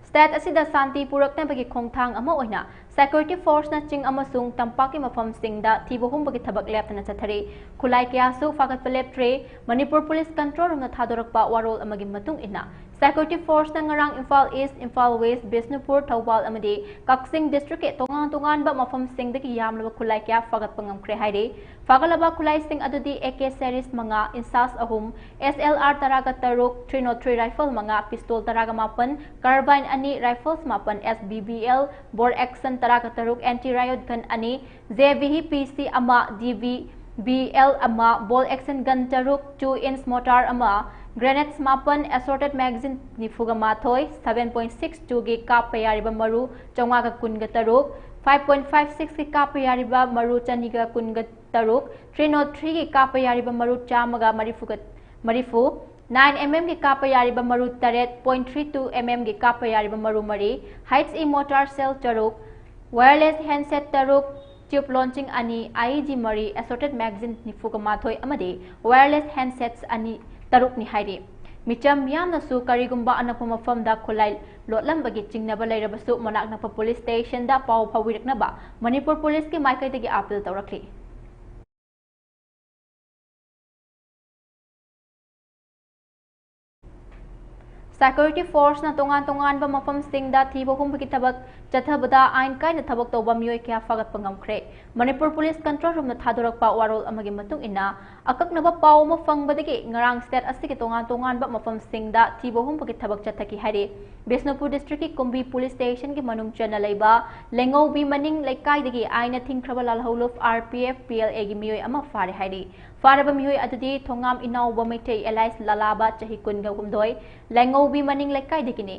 State ꯑꯁꯤꯗ ꯁꯥꯟꯇꯤ ꯄꯨꯔꯛꯅꯕꯒꯤ ꯈꯣꯡꯊꯥꯡ ꯑꯃ ꯑꯣꯏꯅ security forceꯅ ꯆꯤꯡ ꯑꯃꯁꯨꯡ ꯇꯝꯄꯥꯛꯀꯤ ꯃꯐꯝꯁꯤꯡꯗ ꯊꯤꯕ ꯍꯨꯝꯕꯒꯤ ꯊꯕꯛ ꯂꯦꯞꯇꯅ ꯆꯠꯊꯔꯤ꯫ ꯈꯨꯠꯂꯥꯏ ꯀꯌꯥꯁꯨ ꯐꯥꯒꯠꯄ ꯂꯦꯞꯇ꯭ꯔꯦ꯫ ꯃꯅꯤꯄꯨꯔ Police Control Roomꯅ ꯊꯥꯗꯣꯔꯛꯄ ꯋꯥꯔꯣꯜ ꯑꯃꯒꯤ ꯃꯇꯨꯡ ꯏꯟꯅ, security forceꯅ ꯉꯔꯥꯡ ꯏꯝꯐꯥꯜ East, ꯏꯝꯐꯥꯜ West, ꯕꯤꯁꯅꯨꯄꯨꯔ, ꯊꯧꯕꯥꯜ ꯑꯃꯗꯤ ꯀꯛꯆꯤꯡ districtꯀꯤ ꯇꯣꯉꯥꯟ ꯇꯣꯉꯥꯟꯕ ꯃꯐꯝꯁꯤꯡꯗꯒꯤ ꯌꯥꯝꯂꯕ ꯈꯨꯠꯂꯥꯏ ꯀꯌꯥ ꯐꯥꯒꯠꯄ ꯉꯝꯈ꯭ꯔꯦ ꯍꯥꯏꯔꯤ꯫ ꯐꯥꯒꯠꯂꯕ ꯈꯨꯠꯂꯥꯏꯁꯤꯡ ꯑꯗꯨꯗꯤ AK series ꯃꯉꯥ, INSAS ꯑꯍꯨꯝ, SLR ꯇꯔꯥꯒ ꯇꯔꯨꯛ, three nought three rifle ꯃꯉꯥ, pistol ꯇꯔꯥꯒ ꯃꯥꯄꯟ, carbine ꯑꯅꯤ, rifles ꯃꯥꯄꯟ, SBBL, bolt action ꯇꯔꯥꯒ ꯇꯔꯨꯛ, anti riot gun ꯑꯅꯤ, JVPC ꯑꯃ, DVBL ꯑꯃ, bolt action gun ꯇꯔꯨꯛ, two inch mortar ꯑꯃ, grenades ꯃꯥꯄꯟ, assorted magazine ꯅꯤꯐꯨꯒ ꯃꯥꯊꯣꯏ, seven point six twoꯒꯤ ꯀꯥꯞꯄ ꯌꯥꯔꯤꯕ ꯃꯔꯨ ꯆꯥꯝꯃꯉꯥꯒ ꯀꯨꯟꯒ ꯇꯔꯨꯛ, five point five sixꯀꯤ ꯀꯥꯞꯄ ꯌꯥꯔꯤꯕ ꯃꯔꯨ ꯆꯅꯤꯒ ꯀꯨꯟꯒ ꯇꯔꯨꯛ, three nought threeꯒꯤ ꯀꯥꯞꯄ ꯌꯥꯔꯤꯕ ꯃꯔꯨ ꯆꯥꯝꯃꯒ ꯃꯔꯤꯐꯨꯒ, ꯃꯔꯤꯐꯨ, nine mmꯒꯤ ꯀꯥꯞꯄ ꯌꯥꯔꯤꯕ ꯃꯔꯨ ꯇꯔꯦꯠ, point three two mmꯒꯤ ꯀꯥꯞꯄ ꯌꯥꯔꯤꯕ ꯃꯔꯨ ꯃꯔꯤ, HE mortar shell ꯇꯔꯨꯛ, wireless handset ꯇꯔꯨꯛ, tube launching ꯑꯅꯤ, IED ꯃꯔꯤ, assorted magazine ꯅꯤꯐꯨꯒ ꯃꯥꯊꯣꯏ ꯑꯃꯗꯤ wireless handsets ꯑꯅꯤ, ꯇꯔꯨꯛꯅꯤ ꯍꯥꯏꯔꯤ꯫ ꯃꯤꯆꯝ ꯃꯤꯌꯥꯝꯅꯁꯨ ꯀꯔꯤꯒꯨꯝꯕ ꯑꯅꯛꯄ ꯃꯐꯝꯗ ꯈꯨꯠꯂꯥꯏ ꯂꯣꯠꯂꯝꯕꯒꯤ ꯆꯤꯡꯅꯕ ꯂꯩꯔꯕꯁꯨ ꯃꯅꯥꯛ ꯅꯛꯄ police stationꯗ ꯄꯥꯎ ꯐꯥꯎꯕꯤꯔꯛꯅꯕ ꯃꯅꯤꯄꯨꯔ Policeꯀꯤ ꯃꯥꯏꯀꯩꯗꯒꯤ appeal ꯇꯧꯔꯛꯂꯤ꯫ Security forceꯅ ꯇꯣꯉꯥꯟ ꯇꯣꯉꯥꯟꯕ ꯃꯐꯝꯁꯤꯡꯗ ꯊꯤꯕ ꯍꯨꯝꯕꯒꯤ ꯊꯕꯛ ꯆꯠꯊꯕꯗ ꯑꯥꯏꯟ ꯀꯥꯏꯅ ꯊꯕꯛ ꯇꯧꯕ ꯃꯤꯑꯣꯏ ꯀꯌꯥ ꯐꯥꯒꯠꯄ ꯉꯝꯈ꯭ꯔꯦ꯫ ꯃꯅꯤꯄꯨꯔ Police Control Roomꯅ ꯊꯥꯗꯣꯔꯛꯄ ꯋꯥꯔꯣꯜ ꯑꯃꯒꯤ ꯃꯇꯨꯡ ꯏꯟꯅ, ꯑꯀꯛꯅꯕ ꯄꯥꯎ ꯑꯃ ꯐꯪꯕꯗꯒꯤ ꯉꯔꯥꯡ state ꯑꯁꯤꯒꯤ ꯇꯣꯉꯥꯟ ꯇꯣꯉꯥꯟꯕ ꯃꯐꯝꯁꯤꯡꯗ ꯊꯤꯕ ꯍꯨꯝꯕꯒꯤ ꯊꯕꯛ ꯆꯠꯊꯈꯤ ꯍꯥꯏꯔꯤ꯫ ꯕꯤꯁꯅꯨꯄꯨꯔ districtꯀꯤ ꯀꯨꯝꯕꯤ police stationꯒꯤ ꯃꯅꯨꯡ ꯆꯟꯅ ꯂꯩꯕ ꯂꯦꯡꯉꯧꯕꯤ ꯃꯅꯤꯡ ꯂꯩꯀꯥꯏꯗꯒꯤ ꯑꯥꯏꯟꯅ ꯊꯤꯡꯈ꯭ꯔꯕ ꯂꯥꯜꯍꯧꯂꯨꯞ RPF PLAꯒꯤ ꯃꯤꯑꯣꯏ ꯑꯃ ꯐꯥꯔꯦ ꯍꯥꯏꯔꯤ꯫ ꯐꯥꯔꯕ ꯃꯤꯑꯣꯏ ꯑꯗꯨꯗꯤ ꯊꯣꯉꯥꯝ ꯏꯅꯥꯎꯕ ꯃꯩꯇꯩ alias ꯂꯥꯂꯥꯕ, ꯆꯍꯤ ꯀꯨꯟꯒ ꯍꯨꯝꯗꯣꯏ, ꯂꯥꯏꯉꯧꯕꯤ ꯃꯅꯤꯡ ꯂꯩꯀꯥꯏꯗꯒꯤꯅꯤ꯫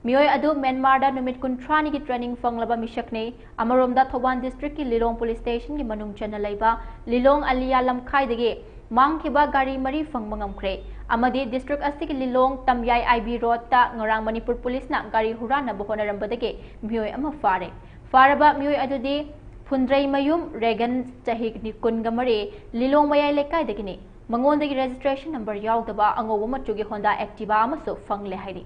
ꯃꯤꯑꯣꯏ ꯑꯗꯨ ꯃ꯭ꯌꯥꯟꯃꯥꯔꯗ ꯅꯨꯃꯤꯠ ꯀꯨꯟꯊ꯭ꯔꯥꯅꯤꯒꯤ training ꯐꯪꯂꯕ ꯃꯤꯁꯛꯅꯤ꯫ ꯑꯃꯔꯣꯝꯗ, ꯊꯧꯕꯥꯜ districtꯀꯤ ꯂꯤꯂꯣꯡ police stationꯒꯤ ꯃꯅꯨꯡ ꯆꯟꯅ ꯂꯩꯕ ꯂꯤꯂꯣꯡ ꯑꯂꯤꯌꯥ ꯂꯝꯈꯥꯏꯗꯒꯤ ꯃꯥꯡꯈꯤꯕ ꯒꯥꯔꯤ ꯃꯔꯤ ꯐꯪꯕ ꯉꯝꯈ꯭ꯔꯦ ꯑꯃꯗꯤ district ꯑꯁꯤꯒꯤ ꯂꯤꯂꯣꯡ ꯇꯝꯌꯥꯏ IB roadꯇ ꯉꯔꯥꯡ ꯃꯅꯤꯄꯨꯔ policeꯅ ꯒꯥꯔꯤ ꯍꯨꯔꯥꯟꯅꯕ ꯍꯣꯠꯅꯔꯝꯕꯗꯒꯤ ꯃꯤꯑꯣꯏ ꯑꯃ ꯐꯥꯔꯦ꯫ ꯐꯥꯔꯕ ꯃꯤꯑꯣꯏ ꯑꯗꯨꯗꯤ ꯐꯨꯟꯗ꯭ꯔꯩꯃꯌꯨꯝ ꯔꯦꯒꯟ, ꯆꯍꯤ ꯀꯨꯟꯒ ꯃꯔꯤ, ꯂꯤꯂꯣꯡ ꯃꯌꯥꯏ ꯂꯩꯀꯥꯏꯗꯒꯤꯅꯤ꯫ ꯃꯉꯣꯟꯗꯒꯤ registration number ꯌꯥꯎꯗꯕ ꯑꯉꯧꯕ ꯃꯆꯨꯒꯤ Honda Activa ꯑꯃꯁꯨ ꯐꯪꯂꯦ ꯍꯥꯏꯔꯤ꯫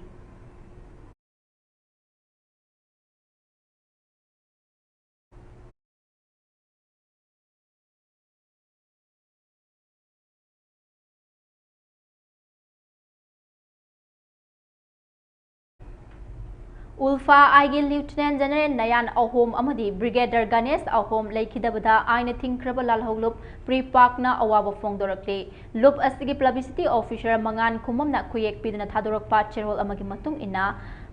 ꯎꯜꯐꯥ ꯑꯥꯏꯒꯤ Lieutenant General ꯅꯌꯥꯟ ꯑꯍꯣꯝ ꯑꯃꯗꯤ Brigadier ꯒꯅꯦꯁ ꯑꯍꯣꯝ ꯂꯩꯈꯤꯗꯕꯗ ꯑꯥꯏꯅ ꯊꯤꯡꯈ꯭ꯔꯕ ꯂꯥꯜꯍꯧꯂꯨꯞ ꯄ꯭ꯔꯤꯄꯥꯛꯅ ꯑꯋꯥꯕ ꯐꯣꯡꯗꯣꯔꯛꯂꯤ꯫ ꯂꯨꯞ ꯑꯁꯤꯒꯤ publicity officer ꯃꯉꯥꯟ ꯈꯨꯃꯝꯅ ꯈꯨꯌꯦꯛ ꯄꯤꯗꯨꯅ ꯊꯥꯗꯣꯔꯛꯄ ꯆꯦꯔꯣꯜ ꯑꯃꯒꯤ ꯃꯇꯨꯡ ꯏꯟꯅ,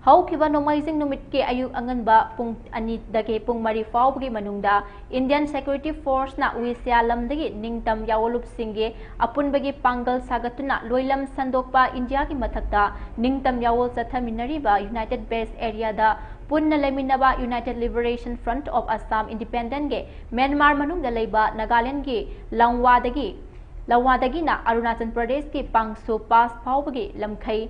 ꯍꯧꯈꯤꯕ ꯅꯣꯡꯃꯥꯏꯖꯤꯡ ꯅꯨꯃꯤꯠꯀꯤ ꯑꯌꯨꯛ ꯑꯉꯟꯕ ꯄꯨꯡ ꯑꯅꯤꯗꯒꯤ ꯄꯨꯡ ꯃꯔꯤ ꯐꯥꯎꯕꯒꯤ ꯃꯅꯨꯡꯗ Indian Security Forceꯅ ꯋꯤꯁꯤꯌꯥ ꯂꯝꯗꯒꯤ ꯅꯤꯡꯇꯝ ꯌꯥꯑꯣꯂꯨꯞꯁꯤꯡꯒꯤ ꯑꯄꯨꯟꯕꯒꯤ ꯄꯥꯡꯒꯜ ꯁꯥꯒꯠꯇꯨꯅ ꯂꯣꯏꯂꯝ ꯁꯟꯗꯣꯛꯄ ꯏꯟꯗꯤꯌꯥꯒꯤ ꯃꯊꯛꯇ ꯅꯤꯡꯇꯝ ꯌꯥꯑꯣꯜ ꯆꯠꯊꯃꯤꯟꯅꯔꯤꯕ United Base Areaꯗ ꯄꯨꯟꯅ ꯂꯩꯃꯤꯟꯅꯕ United Liberation Front of Assam Independentꯒꯤ ꯃ꯭ꯌꯥꯟꯃꯥꯔ ꯃꯅꯨꯡꯗ ꯂꯩꯕ ꯅꯥꯒꯥꯂꯦꯟꯗꯒꯤ ꯂꯪꯋꯥꯗꯒꯤ, ꯂꯪꯋꯥꯗꯒꯤꯅ ꯑꯔꯨꯅꯥꯆꯜ ꯄ꯭ꯔꯗꯦꯁꯀꯤ ꯄꯥꯡꯁꯨ ꯄꯥꯁ ꯐꯥꯎꯕꯒꯤ ꯂꯝꯈꯩ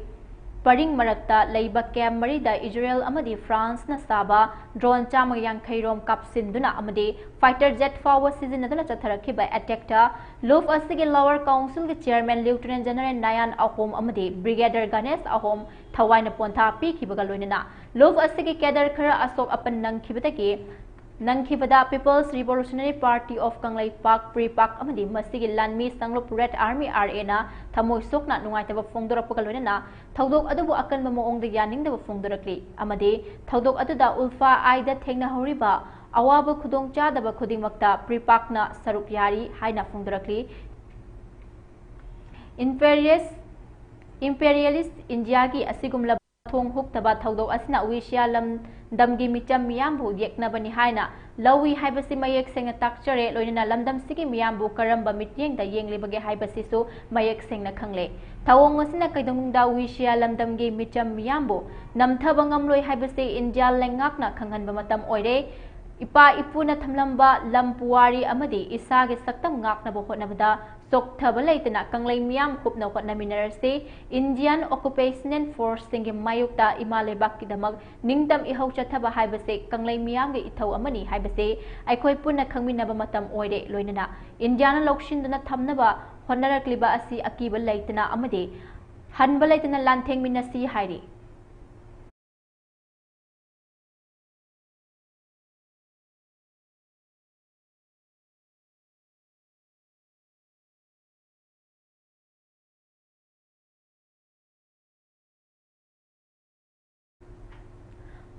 ꯄꯔꯤꯡ ꯃꯔꯛꯇ ꯂꯩꯕ camp ꯃꯔꯤꯗ ꯏꯖꯔꯦꯜ ꯑꯃꯗꯤ ꯐ꯭ꯔꯥꯟꯁꯅ ꯁꯥꯕ drone ꯆꯥꯝꯃꯒ ꯌꯥꯡꯈꯩ ꯔꯣꯝ ꯀꯥꯞꯁꯤꯟꯗꯨꯅ ꯑꯃꯗꯤ fighter jet ꯐꯥꯎꯕ ꯁꯤꯖꯤꯟꯅꯗꯨꯅ ꯆꯠꯊꯔꯛꯈꯤꯕ attackꯇ ꯂꯨꯞ ꯑꯁꯤꯒꯤ Lower Councilꯒꯤ Chairman Lieutenant General ꯅꯌꯥꯟ ꯑꯍꯣꯝ ꯑꯃꯗꯤ Brigadier ꯒꯅꯦꯁ ꯑꯍꯣꯝ ꯊꯋꯥꯏꯅ ꯄꯣꯟꯊꯥ ꯄꯤꯈꯤꯕꯒ ꯂꯣꯏꯅꯅ ꯂꯨꯞ ꯑꯁꯤꯒꯤ cadre ꯈꯔ ꯑꯁꯣꯛ ꯑꯄꯟ ꯅꯪꯈꯤꯕꯗꯒꯤ ꯅꯪꯈꯤꯕꯗ People's Revolutionary Party of Kangleipak, ꯄ꯭ꯔꯤꯄꯥꯛ ꯑꯃꯗꯤ ꯃꯁꯤꯒꯤ ꯂꯥꯟꯃꯤ ꯁꯪꯂꯨꯞ Red Army, RAꯅ ꯊꯃꯣꯏ ꯁꯣꯛꯅ ꯅꯨꯡꯉꯥꯏꯇꯕ ꯐꯣꯡꯗꯣꯔꯛꯄꯒ ꯂꯣꯏꯅꯅ ꯊꯧꯗꯣꯛ ꯑꯗꯨꯕꯨ ꯑꯀꯟꯕ ꯃꯑꯣꯡꯗ ꯌꯥꯅꯤꯡꯗꯕ ꯐꯣꯡꯗꯣꯔꯛꯂꯤ ꯑꯃꯗꯤ ꯊꯧꯗꯣꯛ ꯑꯗꯨꯗ ꯎꯜꯐꯥ ꯑꯥꯏꯗ ꯊꯦꯡꯅꯍꯧꯔꯤꯕ ꯑꯋꯥꯕ ꯈꯨꯗꯣꯡꯆꯥꯗꯕ ꯈꯨꯗꯤꯡꯃꯛꯇ ꯄ꯭ꯔꯤꯄꯥꯛꯅ ꯁꯔꯨꯛ ꯌꯥꯔꯤ ꯍꯥꯏꯅ ꯐꯣꯡꯗꯣꯔꯛꯂꯤ꯫ Imperialist, Imperialist ꯏꯟꯗꯤꯌꯥꯒꯤ ꯑꯁꯤꯒꯨꯝꯂꯕ ꯊꯣꯡ ꯍꯨꯛꯇꯕ ꯊꯧꯗꯣꯛ ꯑꯁꯤꯅ ꯋꯤꯁꯤꯌꯥ ꯂꯝꯗꯝꯒꯤ ꯃꯤꯆꯝ ꯃꯤꯌꯥꯝꯕꯨ ꯌꯦꯛꯅꯕꯅꯤ ꯍꯥꯏꯅ ꯂꯧꯏ ꯍꯥꯏꯕꯁꯤ ꯃꯌꯦꯛ ꯁꯦꯡꯅ ꯇꯥꯛꯆꯔꯦ, ꯂꯣꯏꯅꯅ ꯂꯝꯗꯝꯁꯤꯒꯤ ꯃꯤꯌꯥꯝꯕꯨ ꯀꯔꯝꯕ ꯃꯤꯠꯌꯦꯡꯗ ꯌꯦꯡꯂꯤꯕꯒꯦ ꯍꯥꯏꯕꯁꯤꯁꯨ ꯃꯌꯦꯛ ꯁꯦꯡꯅ ꯈꯪꯂꯦ꯫ ꯊꯧꯑꯣꯡ ꯑꯁꯤꯅ ꯀꯩꯗꯧꯅꯨꯡꯗ ꯋꯤꯁꯤꯌꯥ ꯂꯝꯗꯝꯒꯤ ꯃꯤꯆꯝ ꯃꯤꯌꯥꯝꯕꯨ ꯅꯝꯊꯕ ꯉꯝꯂꯣꯏ ꯍꯥꯏꯕꯁꯤ ꯏꯟꯗꯤꯌꯥ ꯂꯩꯉꯥꯛꯅ ꯈꯪꯍꯟꯕ ꯃꯇꯝ ꯑꯣꯏꯔꯦ꯫ ꯏꯄꯥ ꯏꯄꯨꯅ ꯊꯝꯂꯝꯕ ꯂꯝ ꯄꯨꯋꯥꯔꯤ ꯑꯃꯗꯤ ꯏꯁꯥꯒꯤ ꯁꯛꯇꯝ ꯉꯥꯛꯅꯕ ꯍꯣꯠꯅꯕꯗ ꯆꯣꯛꯊꯕ ꯂꯩꯇꯅ ꯀꯪꯂꯩ ꯃꯤꯌꯥꯝ ꯀꯨꯞꯅ ꯍꯣꯠꯅꯃꯤꯟꯅꯔꯁꯤ꯫ Indian occupational forceꯁꯤꯡꯒꯤ ꯃꯥꯌꯣꯛꯇ ꯏꯃꯥ ꯂꯩꯕꯥꯛꯀꯤꯗꯃꯛ ꯅꯤꯡꯇꯝ ꯏꯍꯧ ꯆꯠꯊꯕ ꯍꯥꯏꯕꯁꯤ ꯀꯪꯂꯩ ꯃꯤꯌꯥꯝꯒꯤ ꯏꯊꯧ ꯑꯃꯅꯤ ꯍꯥꯏꯕꯁꯤ ꯑꯩꯈꯣꯏ ꯄꯨꯟꯅ ꯈꯪꯃꯤꯟꯅꯕ ꯃꯇꯝ ꯑꯣꯏꯔꯦ꯫ ꯂꯣꯏꯅꯅ ꯏꯟꯗꯤꯌꯥꯅ ꯂꯧꯁꯤꯟꯗꯨꯅ ꯊꯝꯅꯕ ꯍꯣꯠꯅꯔꯛꯂꯤꯕ ꯑꯁꯤ ꯑꯀꯤꯕ ꯂꯩꯇꯅ ꯑꯃꯗꯤ ꯍꯟꯕ ꯂꯩꯇꯅ ꯂꯥꯟꯊꯦꯡꯃꯤꯟꯅꯁꯤ ꯍꯥꯏꯔꯤ꯫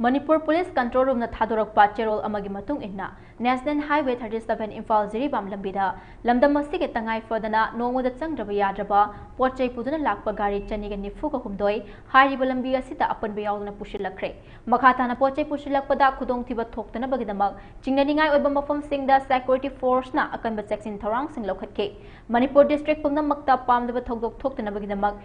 ꯃꯅꯤꯄꯨꯔ ꯄꯨꯂꯤꯁ ꯀꯟꯇ꯭ꯔꯣꯜ ꯔꯨꯝꯅ ꯊꯥꯗꯣꯔꯛꯄ ꯆꯦꯔꯣꯜ ꯑꯃꯒꯤ ꯃꯇꯨꯡ ꯏꯟꯅ, National Highway thirty seven Imphal Jiribam ꯂꯝꯕꯤꯗ ꯂꯝꯗꯝ ꯑꯁꯤꯒꯤ ꯇꯉꯥꯏ ꯐꯗꯅ ꯅꯣꯡꯃꯗ ꯆꯪꯗ꯭ꯔꯕ ꯌꯥꯗ꯭ꯔꯕ ꯄꯣꯠ ꯆꯩ ꯄꯨꯗꯨꯅ ꯂꯥꯛꯄ ꯒꯥꯔꯤ ꯆꯅꯤꯒ ꯅꯤꯐꯨꯒ ꯍꯨꯝꯗꯣꯏ ꯍꯥꯏꯔꯤꯕ ꯂꯝꯕꯤ ꯑꯁꯤꯗ ꯑꯄꯟꯕ ꯌꯥꯎꯗꯅ ꯄꯨꯁꯤꯜꯂꯛꯈ꯭ꯔꯦ꯫ ꯃꯈꯥ ꯇꯥꯅ ꯄꯣꯠ ꯆꯩ ꯄꯨꯁꯤꯜꯂꯛꯄꯗ ꯈꯨꯗꯣꯡꯊꯤꯕ ꯊꯣꯛꯇꯅꯕꯒꯤꯗꯃꯛ ꯆꯤꯡꯅꯅꯤꯡꯉꯥꯏ ꯑꯣꯏꯕ ꯃꯐꯝꯁꯤꯡꯗ security forceꯅ ꯑꯀꯟꯕ ꯆꯦꯛꯁꯤꯟ ꯊꯧꯔꯥꯡꯁꯤꯡ ꯂꯧꯈꯠꯈꯤ꯫ ꯃꯅꯤꯄꯨꯔ district ꯄꯨꯝꯅꯃꯛꯇ ꯄꯥꯝꯗꯕ ꯊꯧꯗꯣꯛ ꯊꯣꯛꯇꯅꯕꯒꯤꯗꯃꯛ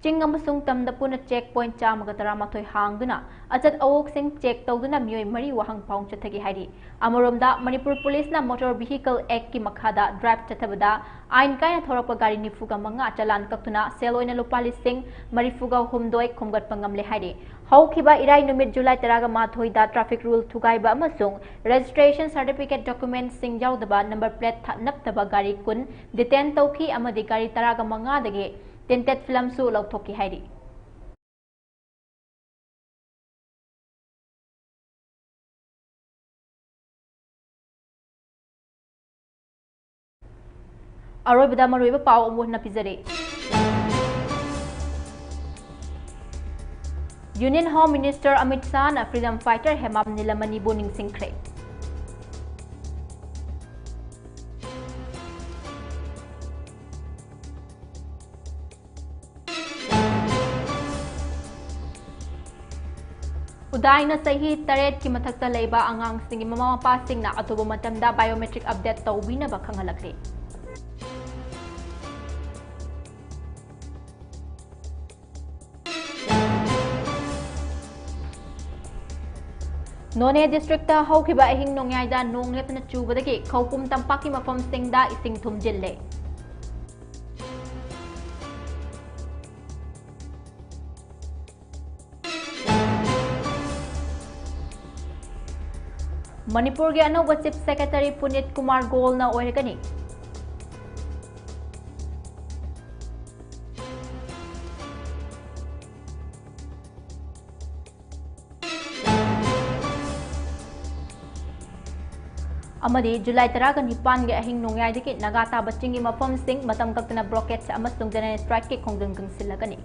ꯆꯤꯡ ꯑꯃꯁꯨꯡ ꯇꯝꯗ ꯄꯨꯟꯅ check point ꯆꯥꯝꯃꯒ ꯇꯔꯥꯃꯥꯊꯣꯏ ꯍꯥꯡꯗꯨꯅ ꯑꯆꯠ ꯑꯋꯣꯛꯁꯤꯡ check ꯇꯧꯗꯨꯅ ꯃꯤꯑꯣꯏ ꯃꯔꯤ ꯋꯥꯍꯪ ꯄꯥꯎ ꯆꯠꯊꯈꯤ ꯍꯥꯏꯔꯤ꯫ ꯑꯃꯔꯣꯝꯗ, ꯃꯅꯤꯄꯨꯔ ꯄꯨꯂꯤꯁꯅ Motor Vehicle Actꯀꯤ ꯃꯈꯥꯗ drive ꯆꯠꯊꯕꯗ ꯑꯥꯏꯟ ꯀꯥꯏꯅ ꯊꯧꯔꯛꯄ ꯒꯥꯔꯤ ꯅꯤꯐꯨꯒ ꯃꯉꯥ ꯆꯂꯥꯟ ꯀꯛꯇꯨꯅ ꯁꯦꯜ ꯑꯣꯏꯅ ꯂꯨꯄꯥ ꯂꯤꯁꯤꯡ ꯃꯔꯤꯐꯨꯒ ꯍꯨꯝꯗꯣꯏ ꯈꯣꯝꯒꯠꯄ ꯉꯝꯂꯦ ꯍꯥꯏꯔꯤ꯫ ꯍꯧꯈꯤꯕ ꯏꯔꯥꯏ ꯅꯨꯃꯤꯠ, ꯖꯨꯂꯥꯏ ꯇꯔꯥꯒ ꯃꯥꯊꯣꯏꯗ traffic rule ꯊꯨꯒꯥꯏꯕ ꯑꯃꯁꯨꯡ registration certificate documentꯁꯤꯡ ꯌꯥꯎꯗꯕ number plate ꯊ-, ꯅꯞꯇꯕ ꯒꯥꯔꯤ ꯀꯨꯟ detain ꯇꯧꯈꯤ ꯑꯃꯗꯤ ꯒꯥꯔꯤ ꯇꯔꯥꯒ ꯃꯉꯥꯗꯒꯤ tinted filmꯁꯨ ꯂꯧꯊꯣꯛꯈꯤ ꯍꯥꯏꯔꯤ꯫ ꯑꯔꯣꯏꯕꯗ ꯃꯔꯨꯑꯣꯏꯕ ꯄꯥꯎ ꯑꯃꯨꯛ ꯍꯟꯅ ꯄꯤꯖꯔꯤ꯫ Union Home Minister Amit ꯁꯥꯍꯅ freedom fighter Hemam ꯅꯤꯂꯃꯅꯤꯕꯨ ꯅꯤꯡꯁꯤꯡꯈ꯭ꯔꯦ꯫ ꯎꯗꯥꯏꯅ ꯆꯍꯤ ꯇꯔꯦꯠꯀꯤ ꯃꯊꯛꯇ ꯂꯩꯕ ꯑꯉꯥꯡꯁꯤꯡꯒꯤ ꯃꯃꯥ ꯃꯄꯥꯁꯤꯡꯅ ꯑꯊꯨꯕ ꯃꯇꯝꯗ biometric update ꯇꯧꯕꯤꯅꯕ ꯈꯪꯍꯜꯂꯛꯂꯤ꯫ ꯅꯣꯅꯦ district ꯇ ꯍꯧꯈꯤꯕ ꯑꯍꯤꯡ ꯅꯣꯡꯌꯥꯏꯗ ꯅꯣꯡ ꯂꯦꯞꯇꯅ ꯆꯨꯕꯗꯒꯤ ꯈꯧꯄꯨꯝ ꯇꯝꯄꯥꯛꯀꯤ ꯃꯐꯝꯁꯤꯡꯗ ꯏꯁꯤꯡ ꯊꯨꯝꯖꯤꯜꯂꯦ꯫ ꯃꯅꯤꯄꯨꯔꯒꯤ ꯑꯅꯧꯕ Chief Secretary ꯄꯨꯅꯤꯠ ꯀꯨꯃꯥꯔ ꯒꯣꯜꯅ ꯑꯣꯏꯔꯒꯅꯤ꯫ ꯑꯃꯗꯤ ꯖꯨꯂꯥꯏ ꯇꯔꯥꯒ ꯅꯤꯄꯥꯟꯒꯤ ꯑꯍꯤꯡ ꯅꯣꯡꯌꯥꯏꯗꯒꯤ ꯅꯥꯒꯥ ꯇꯥꯕ ꯆꯤꯡꯒꯤ ꯃꯐꯝꯁꯤꯡ ꯃꯇꯝ ꯀꯛꯇꯅ blockade ꯑꯃꯁꯨꯡ general strike ꯀꯤ ꯈꯣꯡꯖꯪ ꯀꯪꯁꯤꯜꯂꯒꯅꯤ꯫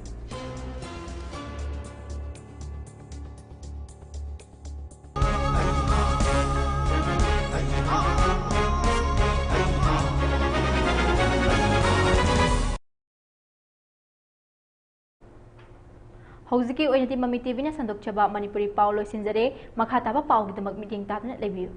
ꯍꯧꯖꯤꯛꯀꯤ ꯑꯣꯏꯅꯗꯤ ꯃꯃꯤ ꯇꯤꯚꯤꯅ ꯁꯟꯗꯣꯛꯆꯕ ꯃꯅꯤꯄꯨꯔꯤ ꯄꯥꯎ ꯂꯣꯏꯁꯤꯟꯖꯔꯦ꯫ ꯃꯈꯥ ꯇꯥꯕ ꯄꯥꯎꯒꯤꯗꯃꯛ ꯃꯤꯠꯌꯦꯡ ꯇꯥꯗꯨꯅ ꯂꯩꯕꯤꯌꯨ꯫